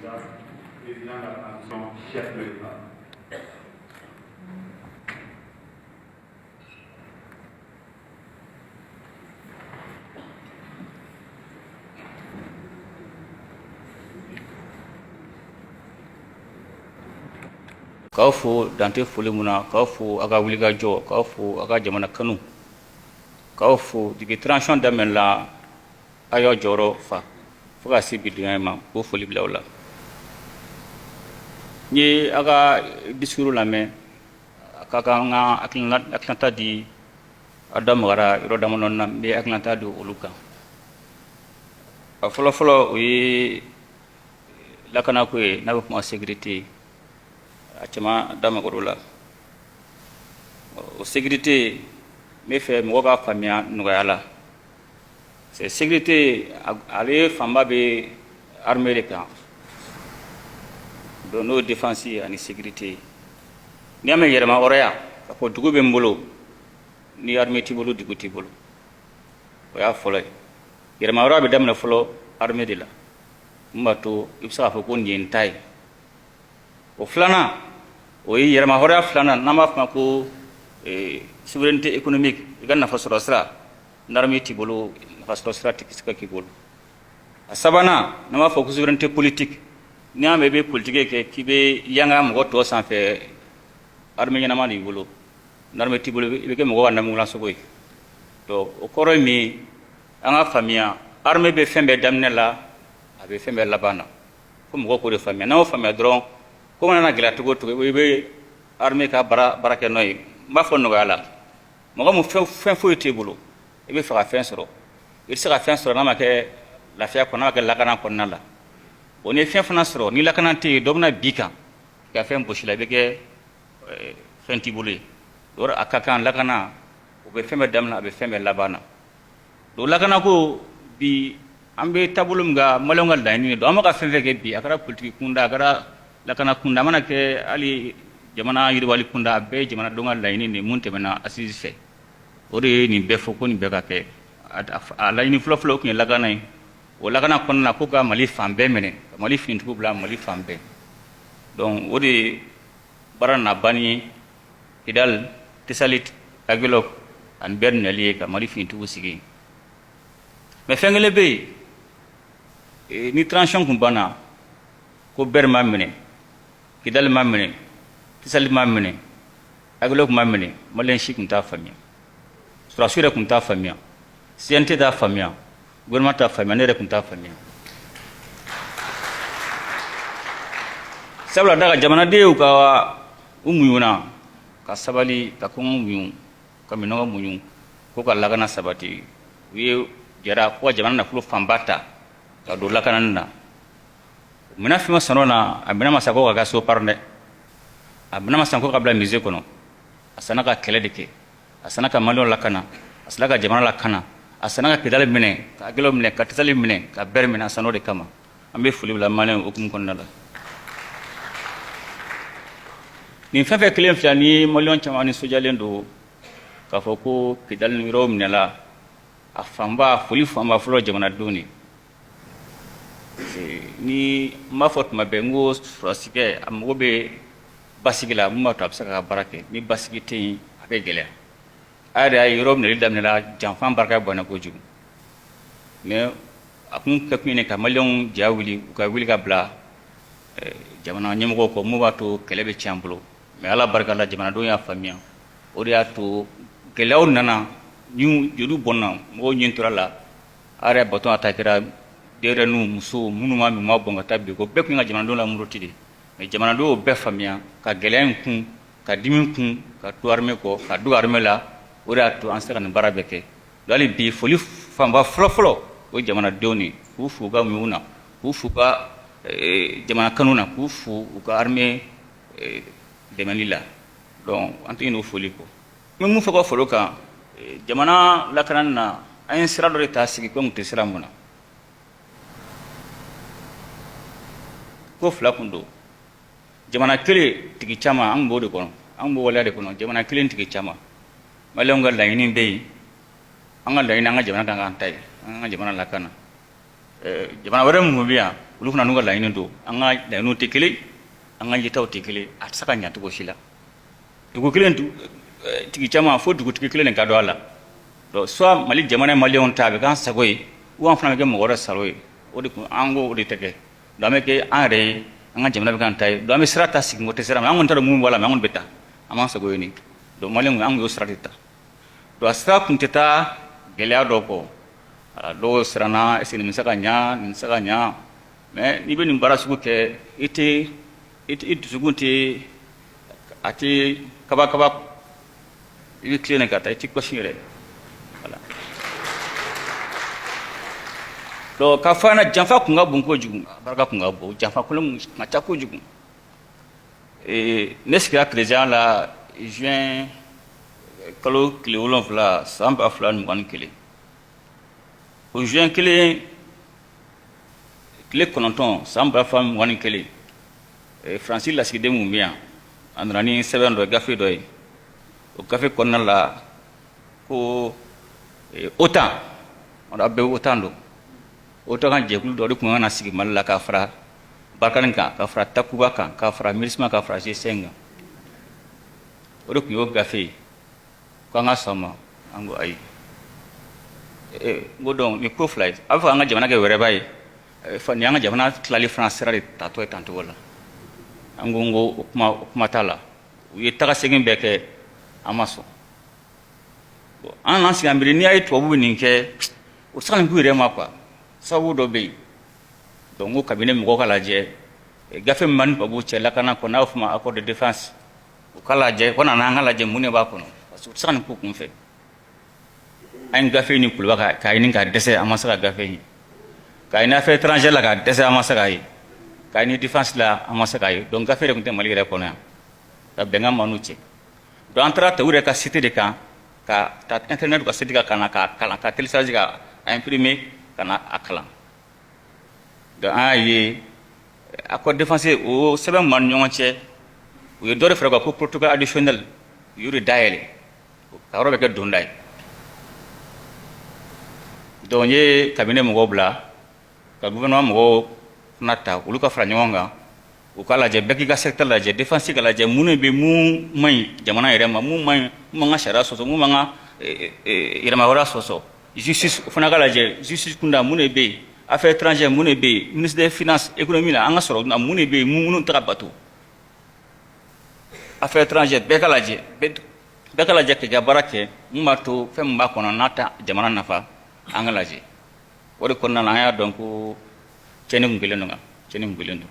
Maïga, président de la transition, chef de l'État. K'aw fo dan tɛ foli mun na, k'aw fo aw ka wulikajɔ, k'aw fo aw ka jamana kanu, k'aw fo depuis transition daminɛ la, aw y'aw jɔyɔrɔ fa fo ka se bi donya ma. K'o foli bila aw la. N ye aw ka discours lamɛn, a ka kan n ka hakilinata di. Aw da magara yɔrɔ damadɔ na, n bɛ hakilinata di olu kan. A fɔlɔfɔlɔ, o ye lakanako ye, n'a bɛ kuma sécurité. A caman da magar'o la. O sécurité, n bɛ fɛ mɔgɔ k'a faamuya nɔgɔya la. C'est sécurité, ale fanba bɛ armée de kan. Donc n'o ye défense ye ani sécurité. N'i y'a mɛn yɛrɛma hɔrɔnya, k'a fɔ dugu bɛ n bolo, ni armée t'i bolo, dugu t'i bolo. O y'a fɔlɔ ye. Yɛrɛma hɔrɔnya bɛ daminɛ fɔlɔ armée de la, mun b'a to i bɛ se k'a fɔ ko nin ye n ta ye. O filanan, o ye yɛrɛma hɔrɔnya filanan, n'an b'a fɔ ma ko souveraineté économique, i ka nafa sɔrɔ sira. N'armée t'i bolo, nafa sɔrɔ sira tɛ se ka k'i bolo. A sabanan, n'an b'a fɔ ko souveraineté politique, n'i y'a mɛn i bɛ politique kɛ, k'i bɛ yanga mɔgɔ tɔ sanfɛ, armée ɲɛnama de b'i bolo. N'armée t'i bolo, i bɛ kɛ mɔgɔ ka namugulasogo ye. Donc o kɔrɔ ye min ye, an ka faamuya, armée bɛ fɛn bɛɛ daminɛ la, a bɛ fɛn bɛɛ laban na. Fo mɔgɔw k'o de faamuya. N'an y'o faamuya dɔrɔn, ko mana na gɛlɛya cogo o cogo, i bɛ armée ka baara kɛ n'o ye. N b'a fɔ nɔgɔya la, mɔgɔ min fɛn foyi t'e bolo, i bɛ fɛ ka fɛn sɔrɔ, i tɛ se ka fɛn sɔrɔ n'a ma kɛ lafiya kɔnɔ, n'a ma kɛ lakana kɔnɔna la. O ni fɛn fana sɔrɔ, ni lakana tɛ yen, dɔ bɛna bin kan ka fɛn gosi la, i bɛ kɛ fɛn t'i bolo ye. A ka kan lakana, o bɛ fɛn bɛɛ daminɛ, a bɛ fɛn bɛɛ laban na. Donc lakana ko bi, an bɛ taabolo min kan, maliyɛnw ka laɲini de don. An bɛ ka fɛn fɛn kɛ bi, a kɛra politiki kunda, a kɛra lakana kunda, a mana kɛ hali jamana yiriwali kunda, a bɛɛ ye jamanadenw ka laɲini de. Mun tɛmɛna assise fɛ, o de ye nin bɛɛ fɔ ko nin bɛɛ ka kɛ. A laɲini fɔlɔfɔlɔ, o tun ye lakana ye. O lakana kɔnɔna na, ko ka Mali fan bɛɛ minɛ, ka Mali finitigiw bila Mali fan bɛɛ. Donc o de ye baara nana ban ni Kidal, Tesalit, Aguelhok ani bɛɛ minɛli ye, ka Mali finitigiw sigi. Mais fɛn kelen bɛ yen, ni transition kun banna ko Ber ma minɛ, Kidal ma minɛ, Tesalit ma minɛ, Aguelhok ma minɛ, maliyɛn si kun t'a faamuya, sɔrɔdasiw yɛrɛ kun t'a faamuya, CNT t'a faamuya, gouvernement t'a faamuya, ne yɛrɛ kun t'a faamuya. Sabula da ka jamanadenw ka u muɲuna ka sabali, ka kɔngɔ muɲu, ka minɔgɔ muɲu, ko ka lakana sabati. U ye jɛra ko ka jamana nafolo fanba ta ka don lakanani na. Minɛn fɛn fɛn sɔrɔ na, a minɛn ma san ko ka kɛ so parc dɛ, a minɛn ma san ko ka bila musée kɔnɔ. A sanna ka kɛlɛ de kɛ, a sanna ka maliyɛnw lakana, a sanna ka jamana lakana, a sanna ka Kidali minɛ, ka Aguelhok minɛ, ka Tesalit minɛ, ka Ber minɛ. A san'o de kama. An bɛ foli bila maliyɛnw hukumu kɔnɔna la. Nin fɛn fɛn kelen filɛ ni maliyɛn caman nisɔndiyalen don k'a fɔ ko Kidali ni yɔrɔw minɛla, a fanba, foli fanba fɔlɔ, jamanadenw de. Ni n b'a fɔ tuma bɛɛ, n ko sɔrɔdasikɛ, a mago bɛ basigi la, mun b'a to a bɛ se ka baara kɛ. Ni basigi tɛ yen, a bɛ gɛlɛya. A yɛrɛ y'a ye, yɔrɔ minɛli daminɛla, janfan barika bɔnna kojugu. Mais a kun kɛ kun ye ka maliyɛnw ja wuli, u ka wuli ka bila jamana ɲɛmɔgɔw kɔ, mun b'a to kɛlɛ bɛ tiɲɛ an bolo. Mais Ala barika la, jamanadenw y'a faamuya. O de y'a to gɛlɛyaw nana, joliw bɔnna, mɔgɔw ɲin tora la. A yɛrɛ bato a ta kɛra denyɛrɛninw, musow, minnu ma min ma bɔn ka taa bi ko bɛɛ kun ka jamanadenw la muruti de. Mais jamanadenw y'o bɛɛ faamuya, ka gɛlɛya in kun, ka dimi kun, ka to armée kɔ, ka don armée la. O de y'a to an sera ka nin baara bɛɛ kɛ. Hali bi, foli fanba fɔlɔfɔlɔ, o ye jamanadenw de ye. K'u fo u ka muɲu na, k'u fo u ka jamana kanu na, k'u fo u ka armée dɛmɛli la. Donc an tɛ ɲinɛ o foli kɔ. N bɛ mun fɔ ka foro kan jamana lakanani na? An ye sira dɔ de ta sigi ko tɛ sira mun na, ko fila kun don: jamana kelen tigi caman, an b'o de kɔnɔ, an b'o waleya de kɔnɔ, jamana kelen tigi caman. Maliyɛnw ka laɲini bɛ yen, an ka laɲini, an ka jamana kan k'an ta ye, an ka jamana lakana. Jamana wɛrɛ minnu bɛ yan Olu fana n'u ka laɲini don, an ka laɲiniw tɛ kelen, an ka yetaw tɛ kelen, a tɛ se ka ɲa cogo si la. Dugu kelen tigi caman, fo dugutigi kelen de ka don a la. Donc soit Mali jamana ye maliyɛnw ta, a bɛ k'an sago ye, ou an fana bɛ kɛ mɔgɔ wɛrɛ sago ye. O de kun an ko o de tɛ kɛ. Donc an bɛ kɛ an yɛrɛ ye, an ka jamana bɛ k'an ta ye. Donc an bɛ sira ta, sigi tɛ sira ma, an kɔni t'a dɔn mun b'a la, mais an kɔni bɛ taa, an b'an sago ɲini. Donc maliyɛnw, an y'o sira de ta. Donc a sira tun tɛ taa gɛlɛya dɔ kɔ. Dɔw siranna, est ce que nin bɛ se ka ɲa, nin tɛ se ka ɲa? Mais n'i bɛ nin baara sugu kɛ, i tɛ i dusukun tɛ, a tɛ kaba kaba, i bɛ tilen ka taa, i tɛ kɔsi yɛrɛ. Voilà. Donc ka fɔ an na, janfa kun ka bon kojugu, a barika kun ka bon, janfa kolon kun ka ca kojugu. Ne sigira président la juin kalo tile 7 san 2021. O juin kelen tile 9 san 2021, Faransi lasigiden mun bɛ yan, a nana ni sɛbɛn dɔ ye, gafe dɔ ye. O gafe kɔnɔna la ko OTAN, a bɛɛ OTAN don, OTAN ka jɛkulu dɔ de tun ka na sigi Mali la, k'a fara Barkhane kan, ka fara Takuba kan, k'a fara MINUSMA, ka fara G5 kan. O de tun y'o gafe ye ko an ka sɔn ma. An ko ayi. N ko donc nin ko fila ye, a bɛ fɔ an ka jamana kɛ wɛrɛba ye, nin y'an ka jamana tilali fana sira de tatɔ ye tancogo la. An ko n ko o kuma t'a la. U ye taga segin bɛɛ kɛ, an ma sɔn. Bon, an nana sigi an miiri, n'i y'a ye tubabu bɛ nin kɛ, o tɛ se ka nin k'u yɛrɛ ma quoi, sababu dɔ bɛ yen. Donc n ko cabinet mɔgɔw ka lajɛ gafe min b'an ni tubabuw cɛ lakana kɔnɔ, n'a bɛ f'o ma accord de défense, u ka lajɛ, ko nana an ka lajɛ mun de b'a kɔnɔ, parce que u tɛ se ka nin k'u kun fɛ. An ye gafe ɲini Kuluba k'a ɲini k'a dɛsɛ, an ma se ka gafe ɲini. K'a ɲini affaire étrangère la k'a dɛsɛ, an ma se k'a ye. K'a ɲini défense la, an ma se k'a ye. Donc gafe de tun tɛ Mali yɛrɛ kɔnɔ yan, ka bɛnkan b'an n'u cɛ. Donc an taara ta u yɛrɛ ka site de kan, ka taa internet ka site kan, ka na k'a kalan, ka télécharger, ka imprimer, ka na a kalan. Donc an y'a ye accord défense, o sɛbɛn min b'an ni ɲɔgɔn cɛ, u ye dɔ de fara o kan ko protocole additionnel, u y'o de dayɛlɛ ka yɔrɔ bɛ kɛ donda ye. Donc n ye cabinet mɔgɔw bila ka gouvernement mɔgɔw fana ta, olu ka fara ɲɔgɔn kan, u k'a lajɛ, bɛɛ k'i ka secteur lajɛ, défense ka lajɛ, mun de bɛ, mun man ɲi jamana yɛrɛ ma, mun man ɲi, mun b'an ka sariya sɔsɔ, mun b'an ka yɛrɛmahɔrɔnya sɔsɔ. Justice, o fana ka lajɛ, justice kunda mun de bɛ yen, affaires étrangères mun de bɛ yen, ministre des finances, économie la, an ka sɔrɔ mun de bɛ yen, minnu tɛ ka bato. Affaires étrangères, bɛɛ ka lajɛ, bɛɛ ka lajɛ k'i ka baara kɛ, mun b'a to fɛn min b'a kɔnɔ n'a tɛ jamana nafa, an ka lajɛ. O de kɔnɔna na, an y'a dɔn ko tiɲɛni kun kɛlen don, kan tiɲɛni kun kɛlen don,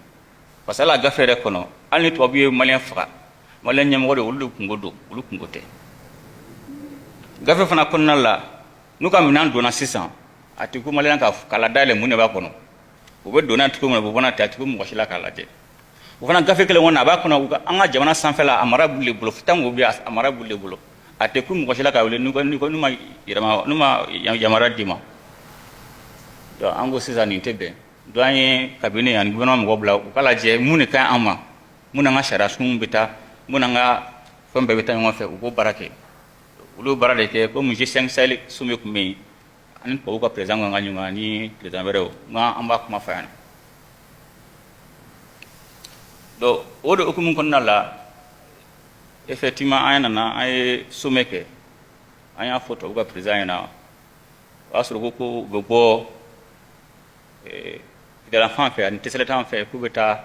parce que hali a gafe yɛrɛ kɔnɔ, hali ni tubabu ye maliyɛn faga, maliyɛn ɲɛmɔgɔ de, olu de kungo don, olu kungo tɛ. Gafe fana kɔnɔna la, n'u ka minɛn donna sisan, a tɛ ko maliyɛn ka k'a la dayɛlɛ mun de b'a kɔnɔ. U bɛ don n'a cogo min na, u bɛ bɔ n'a ten, a tɛ ko mɔgɔ si la k'a lajɛ. O fana gafe kelen kɔnɔ, a b'a kɔnɔ, u ka an ka jamana sanfɛla, a mara b'u de bolo, tant que bɛ a mara b'u de bolo, a tɛ ko mɔgɔ si la k'a wele n'u ma yɛlɛma, n'u ma yamaruya d'i ma. Donc an ko sisan nin tɛ bɛn. Donc an ye cabinet ani gouvernement mɔgɔw bila u ka lajɛ mun de ka ɲi an ma, mun n'an ka sariya sunw bɛ taa, mun n'an ka fɛn bɛɛ bɛ taa ɲɔgɔn fɛ, u k'o baara kɛ. Olu baara de kɛ komi G5 Sahel sommet tun bɛ yen, ani tubabuw ka président kan ka ɲɔgɔn ani président wɛrɛw, nka an b'a kuma fɔ a ɲɛna. Donc o de hukumu kɔnɔna la, effectivement, an nana, an ye sommet kɛ, an y'a fɔ tubabuw ka président ɲɛna. O y'a sɔrɔ ko u bɛ bɔ Kidala fan fɛ ani Tessalit fɛ, k'u bɛ taa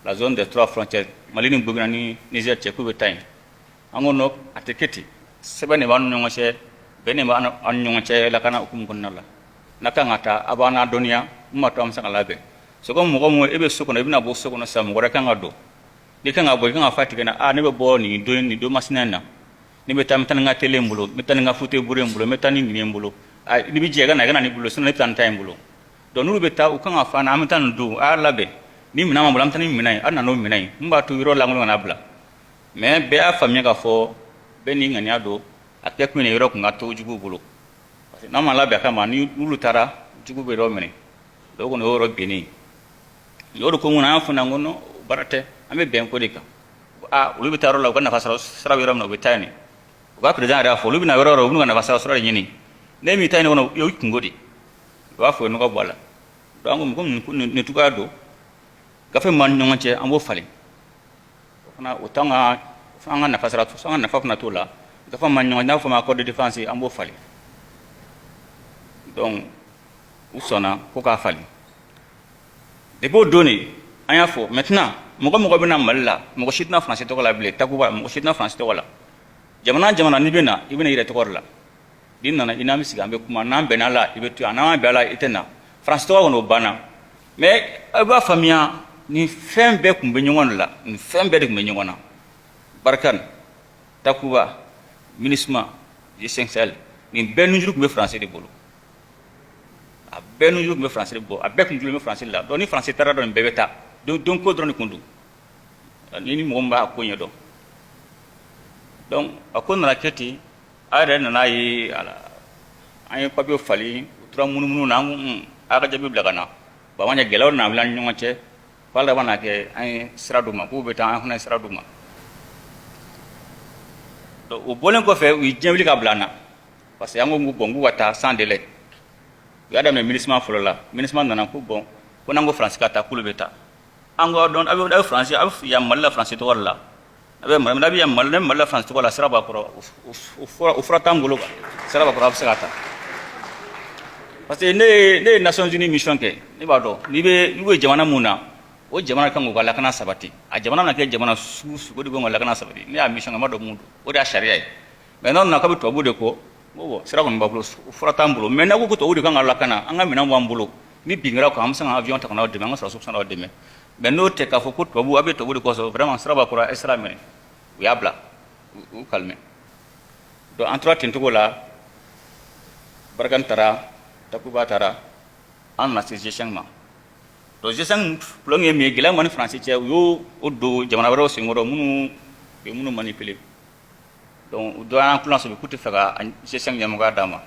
la zone des trois frontières, Mali ni Burkina ni Niger cɛ, k'u bɛ taa yen. An ko non, a tɛ kɛ ten, sɛbɛn de b'an ni ɲɔgɔn cɛ, bɛn de b'an ni ɲɔgɔn cɛ lakana hukumu kɔnɔna la. N'a kan ka taa, a b'an ladɔnniya mun b'a to an bɛ se ka labɛn. C'est comme mɔgɔ mun e bɛ so kɔnɔ, i bɛna bɔ so kɔnɔ sisan, mɔgɔ wɛrɛ kan ka don. N'i kan ka bɔ, i kan ka fɔ a tigi ɲɛna: aa, ne bɛ bɔ nin don, nin don masina in na, ne bɛ taa, n bɛ taa ni n ka télé n bolo, n bɛ taa ni n ka fauteuil bourré n bolo, n bɛ taa ni nin ye n bolo. N'i bɛ jɛ, i ka na, i ka na n'i bolo, sinon ne bɛ taa ni ta ye n bolo. Donc n'olu bɛ taa, u kan ka fɔ an na, an bɛ taa nin don, a y'a labɛn ni minɛn b'an bolo, an bɛ taa ni minɛn ye, a nana n'o minɛn ye, mun b'a to yɔrɔ lankolon kana bila. Mais bɛɛ y'a faamuya k'a fɔ bɛɛ n'i ŋaniya don, a kɛ kun ye yɔrɔ kun ka to juguw bolo, parce que n'an ma labɛn a kama, ni n'olu taara, jugu bɛ yɔrɔ minɛ. Donc o kɔni, o yɔrɔ binnen ye. O de ko mun na, an y'a fɔ ko non, baara tɛ, an bɛ bɛn ko de kan. Aa, olu bɛ taa yɔrɔ la, u ka nafa sɔrɔ sira bɛ yɔrɔ min na, u bɛ taa yen. U ka président yɛrɛ y'a fɔ, olu bɛna yɔrɔ o yɔrɔ, u b'u ka nafa sɔrɔ sira de ɲini. Ne m'i ta ɲini kɔnɔ, o y'u kungo de, u b'a fɔ nɔgɔ bɔ a la. Donc an ko komi nin cogoya don, gafe min b'an ni ɲɔgɔn cɛ, an b'o falen. O fana, o t'an ka, an ka nafa sara, an ka nafa fana t'o la. Gafe min b'an ni ɲɔgɔn cɛ, n'a fɔ ma accord de défense, an b'o falen. Donc u sɔnna ko k'a falen. Depuis o don de, an y'a fɔ maintenant, mɔgɔ mɔgɔ bɛna Mali la, mɔgɔ si tɛna Faransi tɔgɔ la bilen. Takuba, mɔgɔ si tɛna Faransi tɔgɔ la. Jamana jamana, n'i bɛ na, i bɛna i yɛrɛ tɔgɔ de la. N'i nana, i n'an bɛ sigi, an bɛ kuma. N'an bɛnna la, i bɛ to yan. N'an ma bɛn a la, i tɛ na. Faransi tɔgɔ kɔni, o banna. Mais aw b'a faamuya, nin fɛn bɛɛ tun bɛ ɲɔgɔn de la. Nin fɛn bɛɛ de tun bɛ ɲɔgɔn na: Barkhane, Takuba, MINUSMA, G5 Sahel, nin bɛɛ nujuru tun bɛ Faransi de bolo. A bɛɛ nujuru tun bɛ Faransi de bolo, a bɛɛ tun julen bɛ Faransi de la. Donc ni Faransi taara dɔrɔn, nin bɛɛ bɛ taa. Donc don ko dɔrɔn de tun don, ni mɔgɔ min b'a ko ɲɛdɔn. Donc a ko nana kɛ ten. A yɛrɛ nana ye a la, an ye papiye falen. U tora munumunu na. An ko a ka jaabi bila ka na. Bon, a ma ɲɛ, gɛlɛyaw nana wuli an ni ɲɔgɔn cɛ. Fo laban na kɛ, an ye sira d'u ma k'u bɛ taa, an fana ye sira d'u ma. Donc o bɔlen kɔfɛ, u ye diɲɛ wuli ka bila an na, parce que an ko bon, k'u ka taa sans délai. U y'a daminɛ MINUSMA fɔlɔ la. MINUSMA nana ko bon, ko n'an ko Faransi ka taa, k'olu bɛ taa. An ko dɔn, a bɛ Faransi, a bɛ yan Mali la Faransi tɔgɔ de la, a bɛ Mali, a bɛ yan Mali, ne Mali la Faransi tɔgɔ la, sira b'a kɔrɔ, o fura t'an bolo quoi. Sira b'a kɔrɔ, a bɛ se ka taa, parce que ne ye Nations Unies mission kɛ, ne b'a dɔn n'i bɛ jamana mun na, o jamana kan k'u ka lakana sabati. A jamana mana kɛ jamana sugu sugu, o de kan ka lakana sabati. Ne y'a mission kɛ, n b'a dɔn mun don, o de y'a sariya ye. Mais n'aw nana k'a bɛ tubabu de kɔ, n ko bon, sira kɔni b'a bolo, fura t'an bolo. Mais n'a ko tubabu de kan ka lakana, an ka minɛnw b'an bolo. Ni bin kɛra kan, an bɛ se ka avion ta ka n'aw dɛmɛ, an ka sɔrɔdasiw bɛ se ka n'aw dɛmɛ. Mais n'o tɛ, k'a fɔ ko tubabu, a bɛ tubabu de kɔsɔn, vraiment, sira b'a kɔrɔ, a ye sira minɛ. U y'a bila, u calmer. Donc an tora ten cogo la. Barkhane taara, Takuba taara, an nana se G5 ma. Donc G5 problème ye min ye, gɛlɛya min ni Faransi cɛ, u y'o o don jamana wɛrɛw senkɔrɔ, minnu bɛ minnu manipuler. Donc u dɔ y'an kulo sɔmi k'u tɛ fɛ ka G5 ɲɛmɔgɔya d'a ma.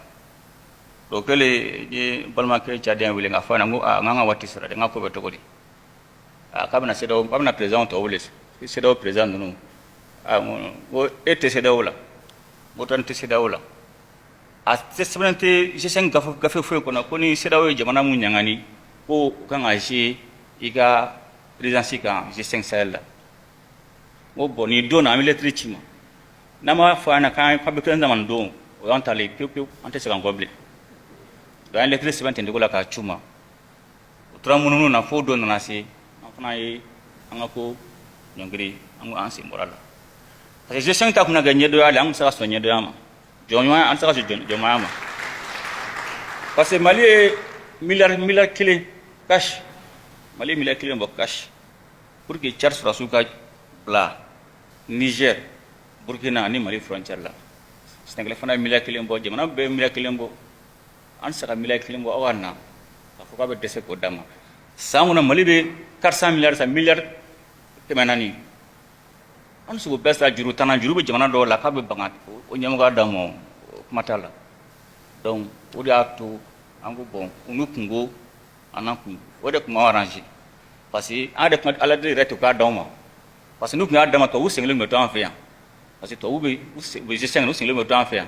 Donc o kɛlen, n ye balimakɛ Tchadien wele k'a fɔ a ɲɛna, n ko aa, n k'an ka waati sera dɛ, n ka ko bɛ cogo di? A k'a bɛna CEDEAO, k'a bɛna président tɔw wele, CEDEAO président ninnu. A n ko e tɛ CEDEAO la, n ko n tɛ CEDEAO la. A tɛ sɛbɛn tɛ G5 gafe foyi kɔnɔ ko ni CEDEAO ye jamana mun ɲangani, ko u kan ka jouer i ka présidence kan G5 Sahel la. N ko bon, nin don na, an bɛ lettre ci ma. N'an m'a fɔ an ɲɛna k'an bɛ président ma nin don, o y'an talen pewu pewu, an tɛ segin an kɔ bilen. Donc an ye lettre sɛbɛn ten cogo la k'a c'u ma. U tora munumunu na fo don nana se, an fana ye an ka ko ɲɔngiri, an ko an sen bɔra la, parce que G5 ta kun na kɛ ɲɛdɔnya de, an kun se ka sɔn ɲɛdɔnya ma, jɔnɲɔgɔnya, an tɛ se ka sɔn jɔnmaya ma, parce que Mali ye miliyari 1 cash, Mali ye miliyari 1 bɔ cash pour que Tchad sɔrɔdasiw ka bila Niger, Burkina ani Mali frontière la. Sénégal fana ye miliyari 1 bɔ, jamana bɛɛ ye miliyari 1 bɔ. An tɛ se ka miliyari 1 bɔ, aw ka na k'a fɔ k'a bɛ dɛsɛ k'o d'a ma. San kɔnɔ, Mali bɛ 400 milliards san, miliyari 400. An bɛ se k'o bɛɛ sara juru tan na. Juru bɛ jamana dɔw la k'a bɛ ban o ɲɛmɔgɔya d'an ma, o kuma t'a la. Donc o de y'a to an ko bon, u n'u kungo, an n'an kungo, o de tun b'an arranger, parce que an yɛrɛ tun Ala deli yɛrɛ tɛ k'a d'anw ma, parce que n'u tun y'a d'an ma, tubabu sigilen tun bɛ to an fɛ yan, parce que tubabu bɛ u bɛ G5, u sigilen bɛ to an fɛ yan.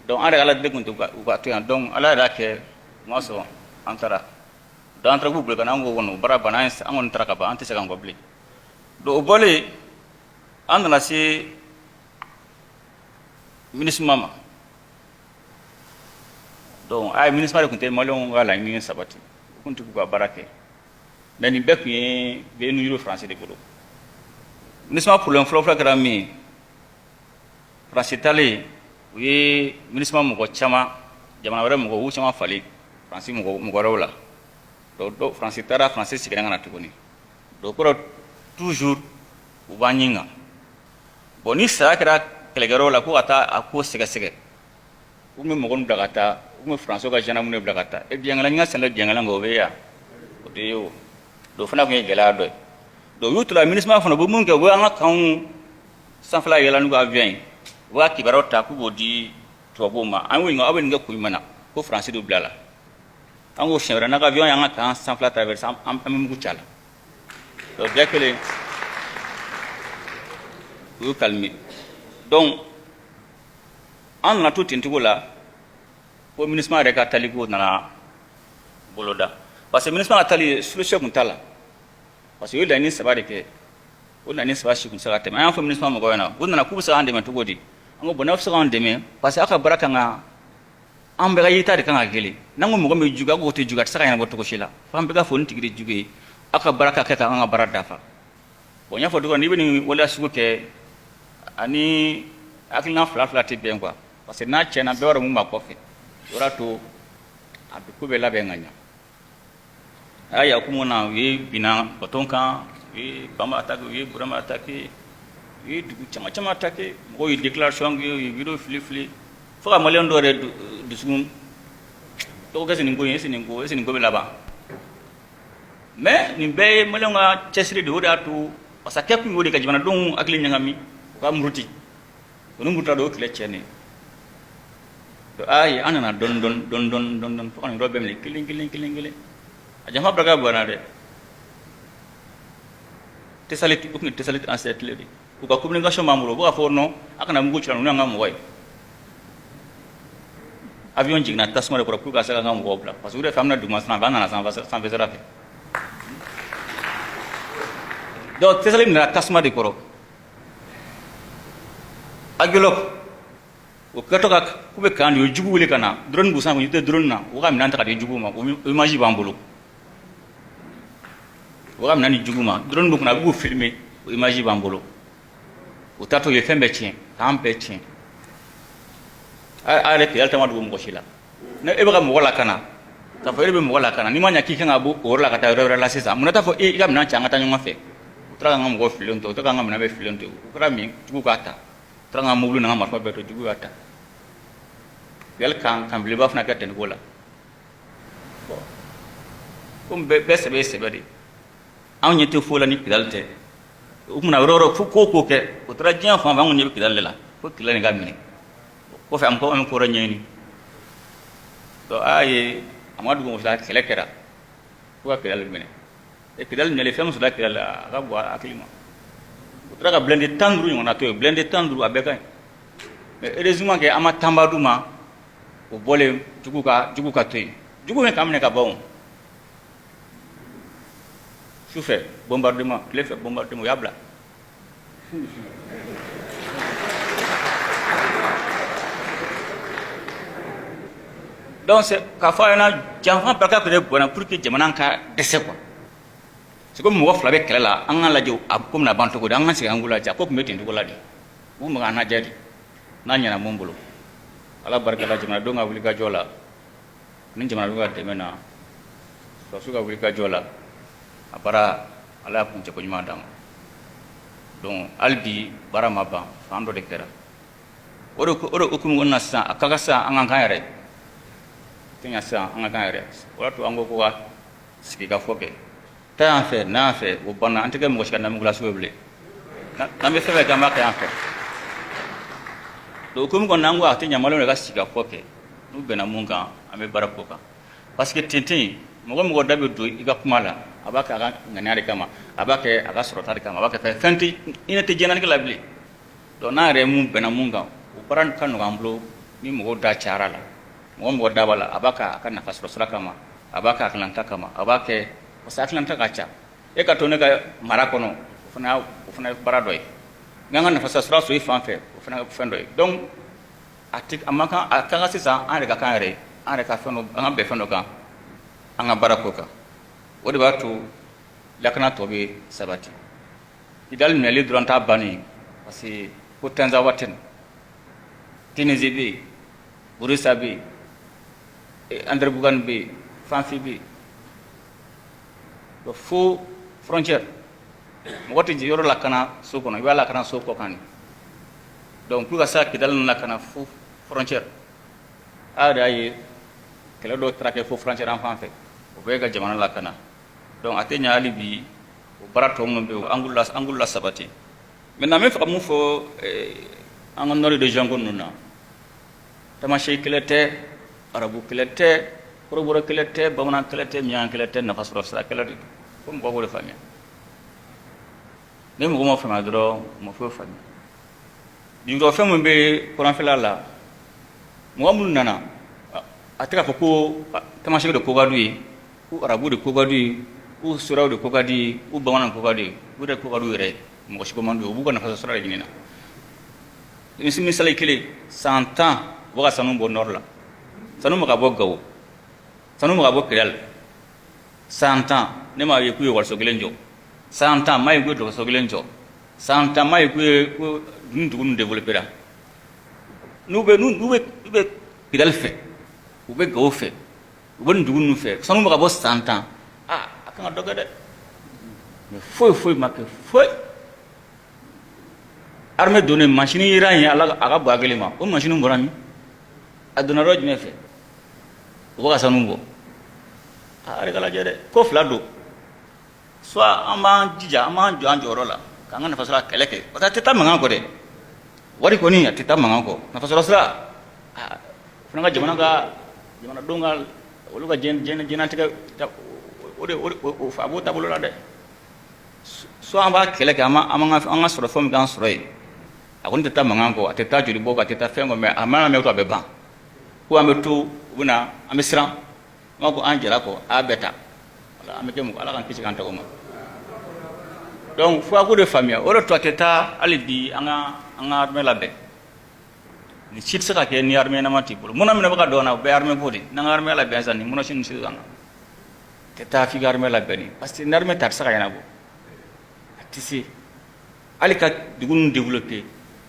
Donc an yɛrɛ Ala deli tun tɛ u ka to yan. Donc Ala yɛrɛ y'a kɛ, u ma sɔn, an taara. Donc an taara k'u bolo ka na, an ko kɔni o baara banna, an kɔni taara ka ban, an tɛ segin an kɔ bilen. Donc o bɔlen, an nana se MINUSMA ma. Donc a ye MINUSMA de tun tɛ maliyɛnw ka laɲini sabati, u tun tɛ k'u ka baara kɛ. Mais nin bɛɛ tun ye bɛ nujuru Faransi de bolo. MINUSMA problème fɔlɔ-fɔlɔ kɛra min ye, Faransi taalen, u ye MINUSMA mɔgɔ caman, jamana wɛrɛ mɔgɔ, u caman falen Faransi mɔgɔ wɛrɛw la. Donc Faransi taara, Faransi seginna ka na tuguni. Donc o kɔrɔ, toujours u b'an ɲin kan. Bon, ni saya kɛra kɛlɛkɛyɔrɔ la, ko ka taa a ko sɛgɛsɛgɛ, u tun bɛ mɔgɔ min bila ka taa, u tun bɛ Faransiw ka gendarme bila ka taa. E biɲɛkala, n ka sɛnɛ biɲɛkala kan, o bɛ yan, o tɛ ye o. Donc o fana tun ye gɛlɛya dɔ ye. Donc u y'u to la, MINUSMA fana, u bɛ mun kɛ? U bɛ an ka kanw sanfɛla yɛlɛ n'u ka avion ye, u b'a kibaruyaw ta k'u b'o di tubabuw ma. An y'u ɲininka, aw bɛ nin kɛ kun jumɛn na? Ko Faransi de bila la. An ko siɲɛ wɛrɛ, n'a ka avion y'an ka kan sanfɛla traverser, an bɛ mugu ci a la. Donc bɛɛ kelen, u y'u calmer. Donc an nana to ten cogo la, ko MINUSMA yɛrɛ ka taliko nana boloda. Parce que MINUSMA ka taali, solution tun t'a la, parce que u ye laɲini saba de kɛ. O laɲini saba si tun tɛ se ka tɛmɛ. An y'a fɔ MINUSMA mɔgɔw ɲɛna, u nana k'u bɛ se k'an dɛmɛ cogo di? An ko bon, n'aw bɛ se k'an dɛmɛ, parce que aw ka baara kan ka, an bɛɛ ka yeta de kan ka kelen. N'an ko mɔgɔ min ye jugu, aw k'o tɛ jugu, a tɛ se ka ɲɛnabɔ cogo si la, fo an bɛɛ ka fɔ nin tigi de jugu ye. Aw ka baara ka kɛ ka an ka baara dafa. Bon, n y'a fɔ cogo min, n'i bɛ nin waleya sugu kɛ, ani hakilina fila fila tɛ bɛn quoi, parce que n'a tiɲɛna, bɛɛ b'a dɔn mun b'a kɔfɛ. O y'a to a bɛ ko bɛɛ labɛn ka ɲa. A y'a hukumu na, u ye binna bateau kan, u ye Bama attaqué, u ye Burama attaqué, u ye dugu caman caman attaqué. Mɔgɔw ye déclaration kɛ, u ye vidéo fili fili, fo ka maliyɛn dɔw yɛrɛ dusukun dɔw kɛ nin ko in, est nin ko, est nin ko bɛ laban. Mais nin bɛɛ ye maliyɛnw ka cɛsiri de. O de y'a to, parce que a kɛ kun y'o de, ka jamanadenw hakili ɲagami, u ka muruti. O ni murutila, o kɛlɛ tiɲɛnen. Ayi, an nana dɔɔni dɔɔni dɔɔni dɔɔni dɔɔni dɔɔni, fo ka nin yɔrɔ bɛɛ minɛ kelen kelen kelen kelen. A janfa barika bonyana dɛ. Tessalit, o tun ye Tessalit encerclé de. U ka communication b'an bolo, u bɛ k'a fɔ non, a kana mugu ci, ninnu y'an ka mɔgɔ ye. Avion jiginna tasuma de kɔrɔ pour ka se k'an ka mɔgɔw bila, parce que u yɛrɛ fɛ, an bɛna duguma sira fɛ, an nana sanfɛ sira fɛ. Donc Tessalit minɛna tasuma de kɔrɔ. Aguelhok, o kɛtɔ ka k'u bɛ kan de, u ye jugu wele ka na, drone b'u sanfɛ, u tɛ drone na, u ka minɛn ta ka di jugu ma. O image b'an bolo. U ka minɛn di jugu ma, drone b'u kunna, a bɛ k'u filmer, o image b'an bolo. U taatɔ, u ye fɛn bɛɛ tiɲɛ, k'an bɛɛ tiɲɛ. A yɛrɛ Kidali ta ma dogo mɔgɔ si la. Ne e bɛ ka mɔgɔ lakana, k'a fɔ e bɛ mɔgɔ lakana, n'i ma ɲɛ k'i kan ka bɔ o yɔrɔ la ka taa yɔrɔ wɛrɛ la sisan, mun na t'a fɔ e i ka minɛn cɛ, an ka taa ɲɔgɔn fɛ? U taara k'an ka mɔgɔw fililen to, u taara k'an ka minɛn bɛɛ fililen to. U kɛra min, jugu k'a ta. U taara k'an ka mobili n'an ka marifa bɛɛ to, jugu y'a ta. Kidali kan kan belebeleba fana kɛ ten cogo la. Bon, komi bɛɛ sɛbɛ ye sɛbɛ de, anw ɲɛ tɛ foyi la ni Kidali tɛ. O kumana, yɔrɔ yɔrɔ fo ko ko kɛ, o taara diɲɛ fan fɛ, anw ɲɛ bɛ Kidali de la, fo Kidali nin ka minɛ. Kɔfɛ an ko an bɛ ko wɛrɛ ɲɛɲini. Donc a y'a ye, a ma dugu mɔgɔ, kɛlɛ kɛra fo ka Kidali minɛ. E Kidali minɛlen, fɛn min sɔrɔla Kidali la, a ka bon hakili ma. U taara ka blindé 15 ɲɔgɔnna to yen, blindé 15, a bɛɛ ka ɲi. Mais heureusement que an ma tanba d'u ma. O bɔlen, jugu ka to yen, jugu bɛ k'an minɛ ka ban. O sufɛ bombardement, tile fɛ bombardement, u y'a bila. Donc c'est k'a fɔ a ɲɛna, janfa barika tun de bonyana pour que jamana ka dɛsɛ quoi. C'est comme mɔgɔ fila bɛ kɛlɛ la, an k'a lajɛ a ko bɛna ban cogo di, an ka sigi an k'u lajɛ. A ko tun bɛ ten cogo la de, u tun bɛ k'an lajɛ de n'a ɲɛna mun bolo. Ala barika la, jamanadenw ka wulikajɔ la ani jamanadenw ka dɛmɛ na, sɔrɔdasiw ka wulikajɔ la, a baara, Ala y'a kuncɛko ɲuman d'an ma. Donc hali bi baara ma ban, fan dɔ de kɛra. O de hukumu kɔnɔna na sisan, a ka kan sisan an ka kan yɛrɛ tɛ ɲa sisan, an ka kan yɛrɛ. O y'a to an ko ko ka sigikafɔ kɛ, taa yan fɛ, na yan fɛ, o banna. An tɛ kɛ mɔgɔ si ka namugulaso ye bilen. N'an bɛ fɛn fɛn kɛ, an b'a kɛ yan fɛ. Donc hukumu kɔnɔna, an ko a tɛ ɲa, maliyɛnw de ka sigikafɔ kɛ. N'u bɛnna mun kan, an bɛ baara k'o kan, parce que ten tɛ yen. Mɔgɔ mɔgɔ da bɛ don i ka kuma la, a b'a kɛ a ka ŋaniya de kama, a b'a kɛ a ka sɔrɔta de kama, a b'a kɛ fɛn tɛ hinɛ tɛ diɲɛlatigɛ la bilen. Donc n'an yɛrɛ ye mun bɛnna mun kan, o baara ka nɔgɔ an bolo. Ni mɔgɔw da cayara la, mɔgɔ mɔgɔ da b'a la, a b'a kɛ a ka nafa sɔrɔ sira kama, a b'a kɛ a hakilinata kama, a b'a kɛ parce que hakilinata ka ca. E ka to ne ka mara kɔnɔ, o fana ye baara dɔ ye. N ka nafa sɔrɔ sira sɔrɔ i fan fɛ, o fana ye fɛn dɔ ye. Donc a tɛ a man kan, a ka kan sisan an yɛrɛ ka kan yɛrɛ ye, an yɛrɛ ka fɛn dɔ, an ka bɛn fɛn dɔ kan, an ka baara k'o kan. O de b'a to lakana tɔ bɛ sabati. Kidali minɛli dɔrɔn t'a bannen, parce que ko Tinzaouatène, Tunisie bɛ yen, Bouroussa bɛ yen, Anderamboukane bɛ yen, Fanfi bɛ yen. Donc fo frontière, mɔgɔ tɛ yɔrɔ lakana so kɔnɔ, i b'a lakana so kɔ kan de. Donc pour ka se ka Kidali lakana fo frontière, a yɛrɛ y'a ye, kɛlɛ dɔw taara kɛ fo frontière an fan fɛ, o bɛɛ ka jamana lakana. Donc a tɛ ɲɛ hali bi, o baara tɔ minnu bɛ yen, an k'olu la sabati. Maintenant, n bɛ fɛ ka mun fɔ an ka nord région ko ninnu na? Tamasiyɛn kɛlɛ tɛ, arabu kɛlɛ tɛ, kɔrɔbɔrɔ kɛlɛ tɛ, bamanan kɛlɛ tɛ, miɲan kɛlɛ tɛ, nafa sɔrɔ sira kɛlɛ de don. Fo mɔgɔw k'o de faamuya. Ni mɔgɔ ma faamuya dɔrɔn, u ma foyi faamuya. Dugujukɔrɔfɛn min bɛ kɔrɔnfɛla la, mɔgɔ minnu nana, a tɛ k'a fɔ ko tamasiyɛn de ko ka d'u ye. Ko arabu de ko ka d'u ye, ko suraw de ko ka di ye, ko bamanan ko ka di ye, u yɛrɛ ko ka d'u yɛrɛ ye, mɔgɔ si ko man d'u ye. U b'u ka nafa sɔrɔ de ɲini na. Misali kelen, san 10 u bɛ ka sanu bɔ nord la, sanu bɛ ka bɔ Gawo, sanu bɛ ka bɔ Kidali. San 10, ne m'a ye k'u ye ekɔliso kelen jɔ. San 10, m'a ye k'u ye dɔgɔtɔrɔso kelen jɔ. San 10, m'a ye k'u ye ko dugu ninnu développera. N'u bɛ Kidali fɛ, u bɛ Gawo fɛ, u bɛ nin dugu ninnu fɛ, sanu bɛ ka bɔ san 10, aa, a kan ka dɔ kɛ dɛ. Mais foyi foyi ma kɛ, foyi. Armée donnen, machine yera yen, ala a ka bɔ hakili ma. O machine bɔra min? A donna yɔrɔ jumɛn fɛ? U bɛ ka sanu bɔ. A yɛrɛ ka lajɛ dɛ. Ko fila don: soit an b'an jija, an b'an jɔ an jɔyɔrɔ la k'an ka nafasɔrɔ kɛlɛ kɛ, parce que a tɛ taa mankan kɔ dɛ. Wari kɔni, a tɛ taa mankan kɔ. Nafasɔrɔ sira, o fana ka jamana ka jamanadenw ka olu ka diɲɛnatigɛ, o de o a b'o taabolo la dɛ. Soit an b'a kɛlɛ kɛ, an ka sɔrɔ fɛn min k'an sɔrɔ yen, a kɔni tɛ taa mankan kɔ, a tɛ taa joli bɔ kɔ, a tɛ taa fɛn kɔ. Mais a mana mɛn ko a bɛ ban, ko an bɛ to, u bɛ na, an bɛ siran, an b'a ko an jɛra kɔ, a y'a bɛɛ ta. Wala an bɛ kɛ mɔgɔ, Ala k'an kisi k'an tɔgɔ ma. Donc fo a k'o de faamuya. O de to a tɛ taa hali bi an ka armée labɛn. Nin si tɛ se ka kɛ ni armée ɲɛnama t'i bolo. Munna minɛ bɛ ka don na, o bɛɛ armée ko de. N'an ka armée labɛn sisan, nin menace ninnu sisan na tɛ taa f'i ka armée labɛn de, parce que ni armée tɛ, a tɛ se ka ɲɛnabɔ, a tɛ se hali ka dugu ninnu développer,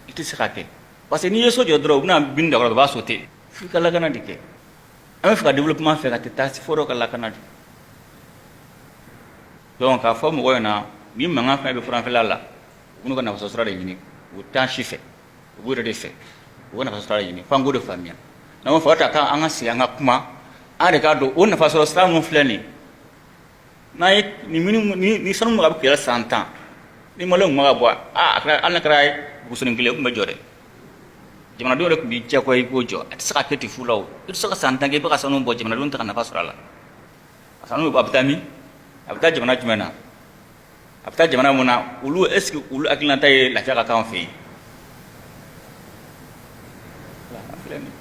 i tɛ se ka kɛ, parce que n'i ye so jɔ dɔrɔn, u bɛna bin da kɔrɔ, u b'a sauter. F'i ka lakana de kɛ. An bɛ fɛ ka développement fɛ ka tɛ taa fo dɔ ka lakana de. Donc k'a fɔ mɔgɔw ɲɛna, ni mankan fɛn bɛ furanfɛla la, u b'u ka nafasɔrɔ sira de ɲini. U t'an si fɛ, u b'u yɛrɛ de fɛ, u bɛ nafasɔrɔ sira de ɲini. F'an k'o de faamuya. N'an ma fɔ ta k'an ka sigi, an ka kuma, an de k'a dɔn o nafasɔrɔ sira ninnu filɛ nin ye. N'an ye nin minnu ni sanu bɛ ka kɛlɛ san 10, ni maliyɛnw tun bɛ ka bɔ, a kɛra hali n'a kɛra bugusonin kelen, o tun bɛ jɔ dɛ. Jamanadenw yɛrɛ tun b'i diyagoya i k'o jɔ. A tɛ se ka kɛ ten fu la. O i tɛ se ka san 10 kɛ i bɛ ka sanu bɔ, jamanadenw tɛ ka nafa sɔrɔ a la. A sanu bɛ, a bɛ taa min? A bɛ taa jamana jumɛn na? A bɛ taa jamana mun na? Olu, est ce que olu hakilinata ye lafiya ka k'an fɛ yen? A filɛ nin.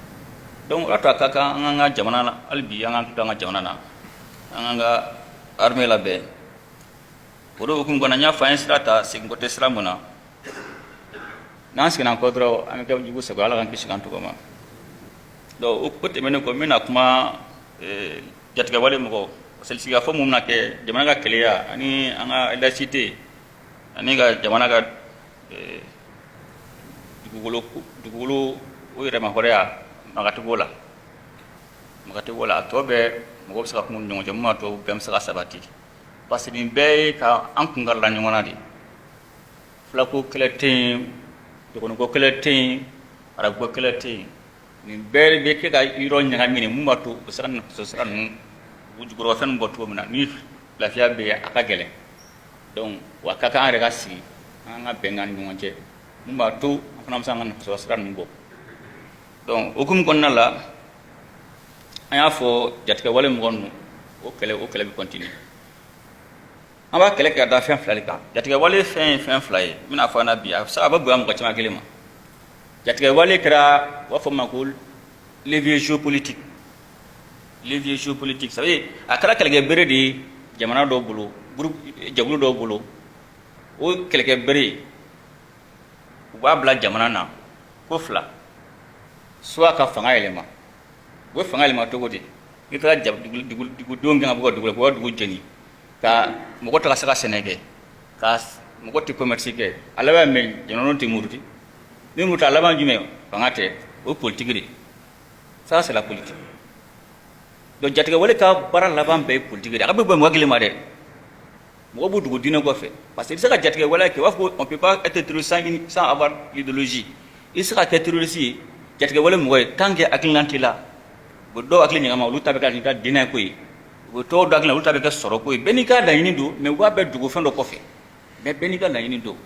Donc o y'a to a ka kan an k'an ka jamana na hali bi, an k'an to an ka jamana na, an k'an ka armée labɛn. O de hukumu kɔnɔ, n y'a fɔ, an ye sira ta, segin kɔ tɛ sira mun na. N'an seginna kɔ dɔrɔn, an bɛ kɛ jugu sago. Ala k'an kisi k'an tɔgɔ ma. Donc o tɛmɛnen kɔ, n bɛna kuma jatigɛwale mɔgɔw sigikafɔ mun bɛna kɛ jamana ka keleya ani an ka laïcité ani ka jamana ka dugukolo o yɛrɛmahɔrɔnya, maga tɛ b'o la, maga tɛ b'o la. A tɔ bɛɛ, mɔgɔ bɛ se ka kuma u ni ɲɔgɔn cɛ mun b'a to bɛn bɛ se ka sabati, parce que nin bɛɛ ye ka an kun karila ɲɔgɔn na de. Fulako kɛlɛ tɛ yen, dɔgɔniko kɛlɛ tɛ yen, arabuko kɛlɛ tɛ yen. Nin bɛɛ bɛ kɛ ka yɔrɔ ɲagami mun b'a to u bɛ se ka nafasɔrɔ sira ninnu, u jukɔrɔfɛn bɔ cogo min na ni lafiya bɛ yen, a ka gɛlɛn. Donc wa ka kan an yɛrɛ ka sigi, an ka bɛnkan ni ɲɔgɔn cɛ mun b'a to an fana bɛ se an ka nafasɔrɔ sira ninnu bɔ. Donc hukumu kɔnɔna la, an y'a fɔ jatigɛwale mɔgɔ ninnu, o kɛlɛ bɛ continuer. An b'a kɛlɛ kɛ ka da fɛn fila de kan. Jatigɛwale fɛn ye fɛn fila ye, n bɛna fɔ an na bi, a bɛ se a bɛ bonya mɔgɔ caman kelen ma. Jatigɛwale kɛra, u b'a fɔ ma ko levier géopolitique. Levier géopolitique, ça veut dire a kɛra kɛlɛkɛ bere de ye jamana dɔw bolo, groupe, jɛkulu dɔw bolo. O kɛlɛkɛ bere, u b'a bila jamana na ko fila: soit ka fanga yɛlɛma. U bɛ fanga yɛlɛma cogo di? N'i taara dugudenw gɛn ka bɔ ka dugu la, k'u ka dugu jeni, ka mɔgɔ tɛ ka se ka sɛnɛ kɛ, ka mɔgɔ tɛ commerce kɛ, a laban mɛ jamanadenw tɛ muruti. Ni muruti, a laban jumɛn? Fanga tɛ, o ye politique de. Ça, c'est la politique. Donc jatigɛwale ka baara laban bɛɛ ye politique de. A ka bɛ bɔ mɔgɔ kelen ma dɛ, mɔgɔ b'u dugu diinɛ kɔfɛ, parce que i bɛ se ka jatigɛwale kɛ, u b'a fɔ ko on peut pas être terroriste sans avoir l'idéologie. I bɛ se ka kɛ terroriste ye, jatigɛwale mɔgɔ ye, tant que hakilina t'i la. U bɛ dɔw hakili ɲagami, olu ta bɛ kɛ diinɛ ko ye. U bɛ tɔw dɔ hakili la, olu ta bɛ kɛ sɔrɔ ko ye. Bɛɛ n'i ka laɲini don, mais u b'a bɛɛ dogo fɛn dɔ kɔfɛ. Mais bɛɛ n'i ka laɲini don,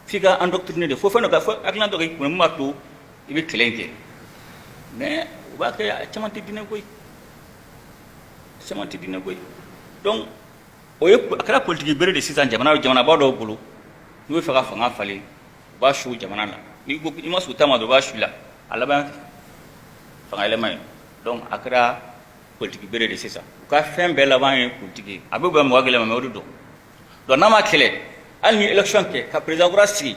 f'i ka endoctriner de, fo fɛn dɔ ka fɔ, hakilina dɔ k'i kunna mun b'a to i bɛ kɛlɛ in kɛ. Mais u b'a kɛ, a caman tɛ diinɛ ko ye, caman tɛ diinɛ ko ye. Donc o ye a kɛra politique bere de sisan jamana jamanaba dɔw bolo. N'u bɛ fɛ ka fanga falen, u b'a su jamana na. N'i ko i ma sɔn ta ma dɔrɔn, u b'a su la, a laban fanga yɛlɛma ye. Donc a kɛra politiki bere de sisan. U ka fɛn bɛɛ laban ye politiki ye. A bɛ bonya mɔgɔ kelen ma, mais o de don. Donc n'a ma kɛlɛ, hali ni élection kɛ ka président kura sigi,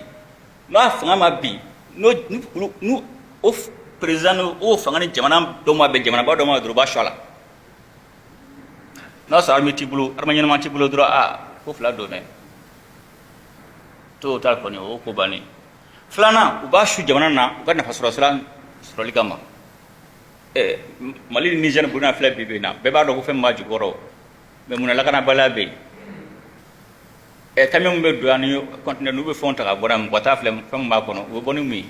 n'a fanga ma bin, n'o n'u o président n'o fanga ni jamana dɔ ma bɛn, jamanaba dɔ ma dɔrɔn, u b'a su a la. N'a sɔrɔ armée t'i bolo, armée ɲɛnama t'i bolo dɔrɔn, aa, ko fila don dɛ. Tôt ou tard kɔni, o ko bannen. Filanan, u b'a su jamana na u ka nafa sɔrɔ sira sɔrɔli kama. Mali ni Niger ni Burukina filɛ bi bi in na, bɛɛ b'a dɔn ko fɛn min b'a jukɔrɔ. Mais munna lakanabaliya bɛ yen? Camion min bɛ don yan ni conteneur, n'u bɛ fɛnw ta ka bɔ n'a ye, mɔgɔ t'a filɛ fɛn min b'a kɔnɔ, u bɛ bɔ ni mun ye?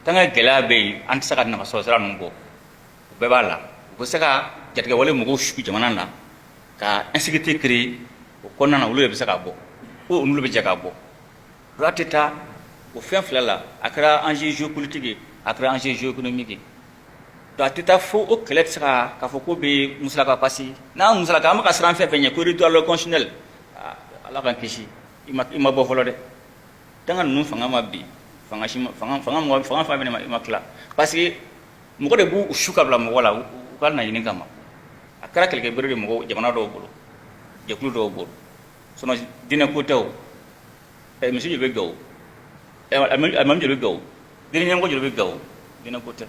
Tant que gɛlɛya bɛ yen, an tɛ se ka nafa sɔrɔ sira ninnu bɔ. O bɛɛ b'a la. U bɛ se ka jatigɛwale mɔgɔw su jamana na ka insécurité créer o kɔnɔna na, olu de bɛ se ka bɔ, ko olu bɛ jɛ ka bɔ. Droit tɛ taa o fɛn fila la. A kɛra enjeu géopolitique ye, a kɛra enjeu géoéconomique ye. Donc a tɛ taa fo o kɛlɛ tɛ se ka k'a fɔ ko bɛ musalaka, parce que n'a musalaka, an bɛ ka siran fɛn fɛn ɲɛ ko retour constitutionnel, Ala k'an kisi, i ma bɔ fɔlɔ dɛ. Tant que ninnu fanga ma bin, fanga si ma fanga fanga mɔgɔ fanga fɛn fɛn ma, i ma tila, parce que mɔgɔ de b'u su ka bila mɔgɔ la u ka laɲini kama. A kɛra kɛlɛkɛbere de mɔgɔ jamana dɔw bolo, jɛkulu dɔw bolo. Sinon diinɛ ko tɛ o. Misi joli bɛ Gawo? Alimami joli bɛ Gawo? Diinɛ ɲɛmɔgɔ joli bɛ Gawo? Diinɛ ko tɛ.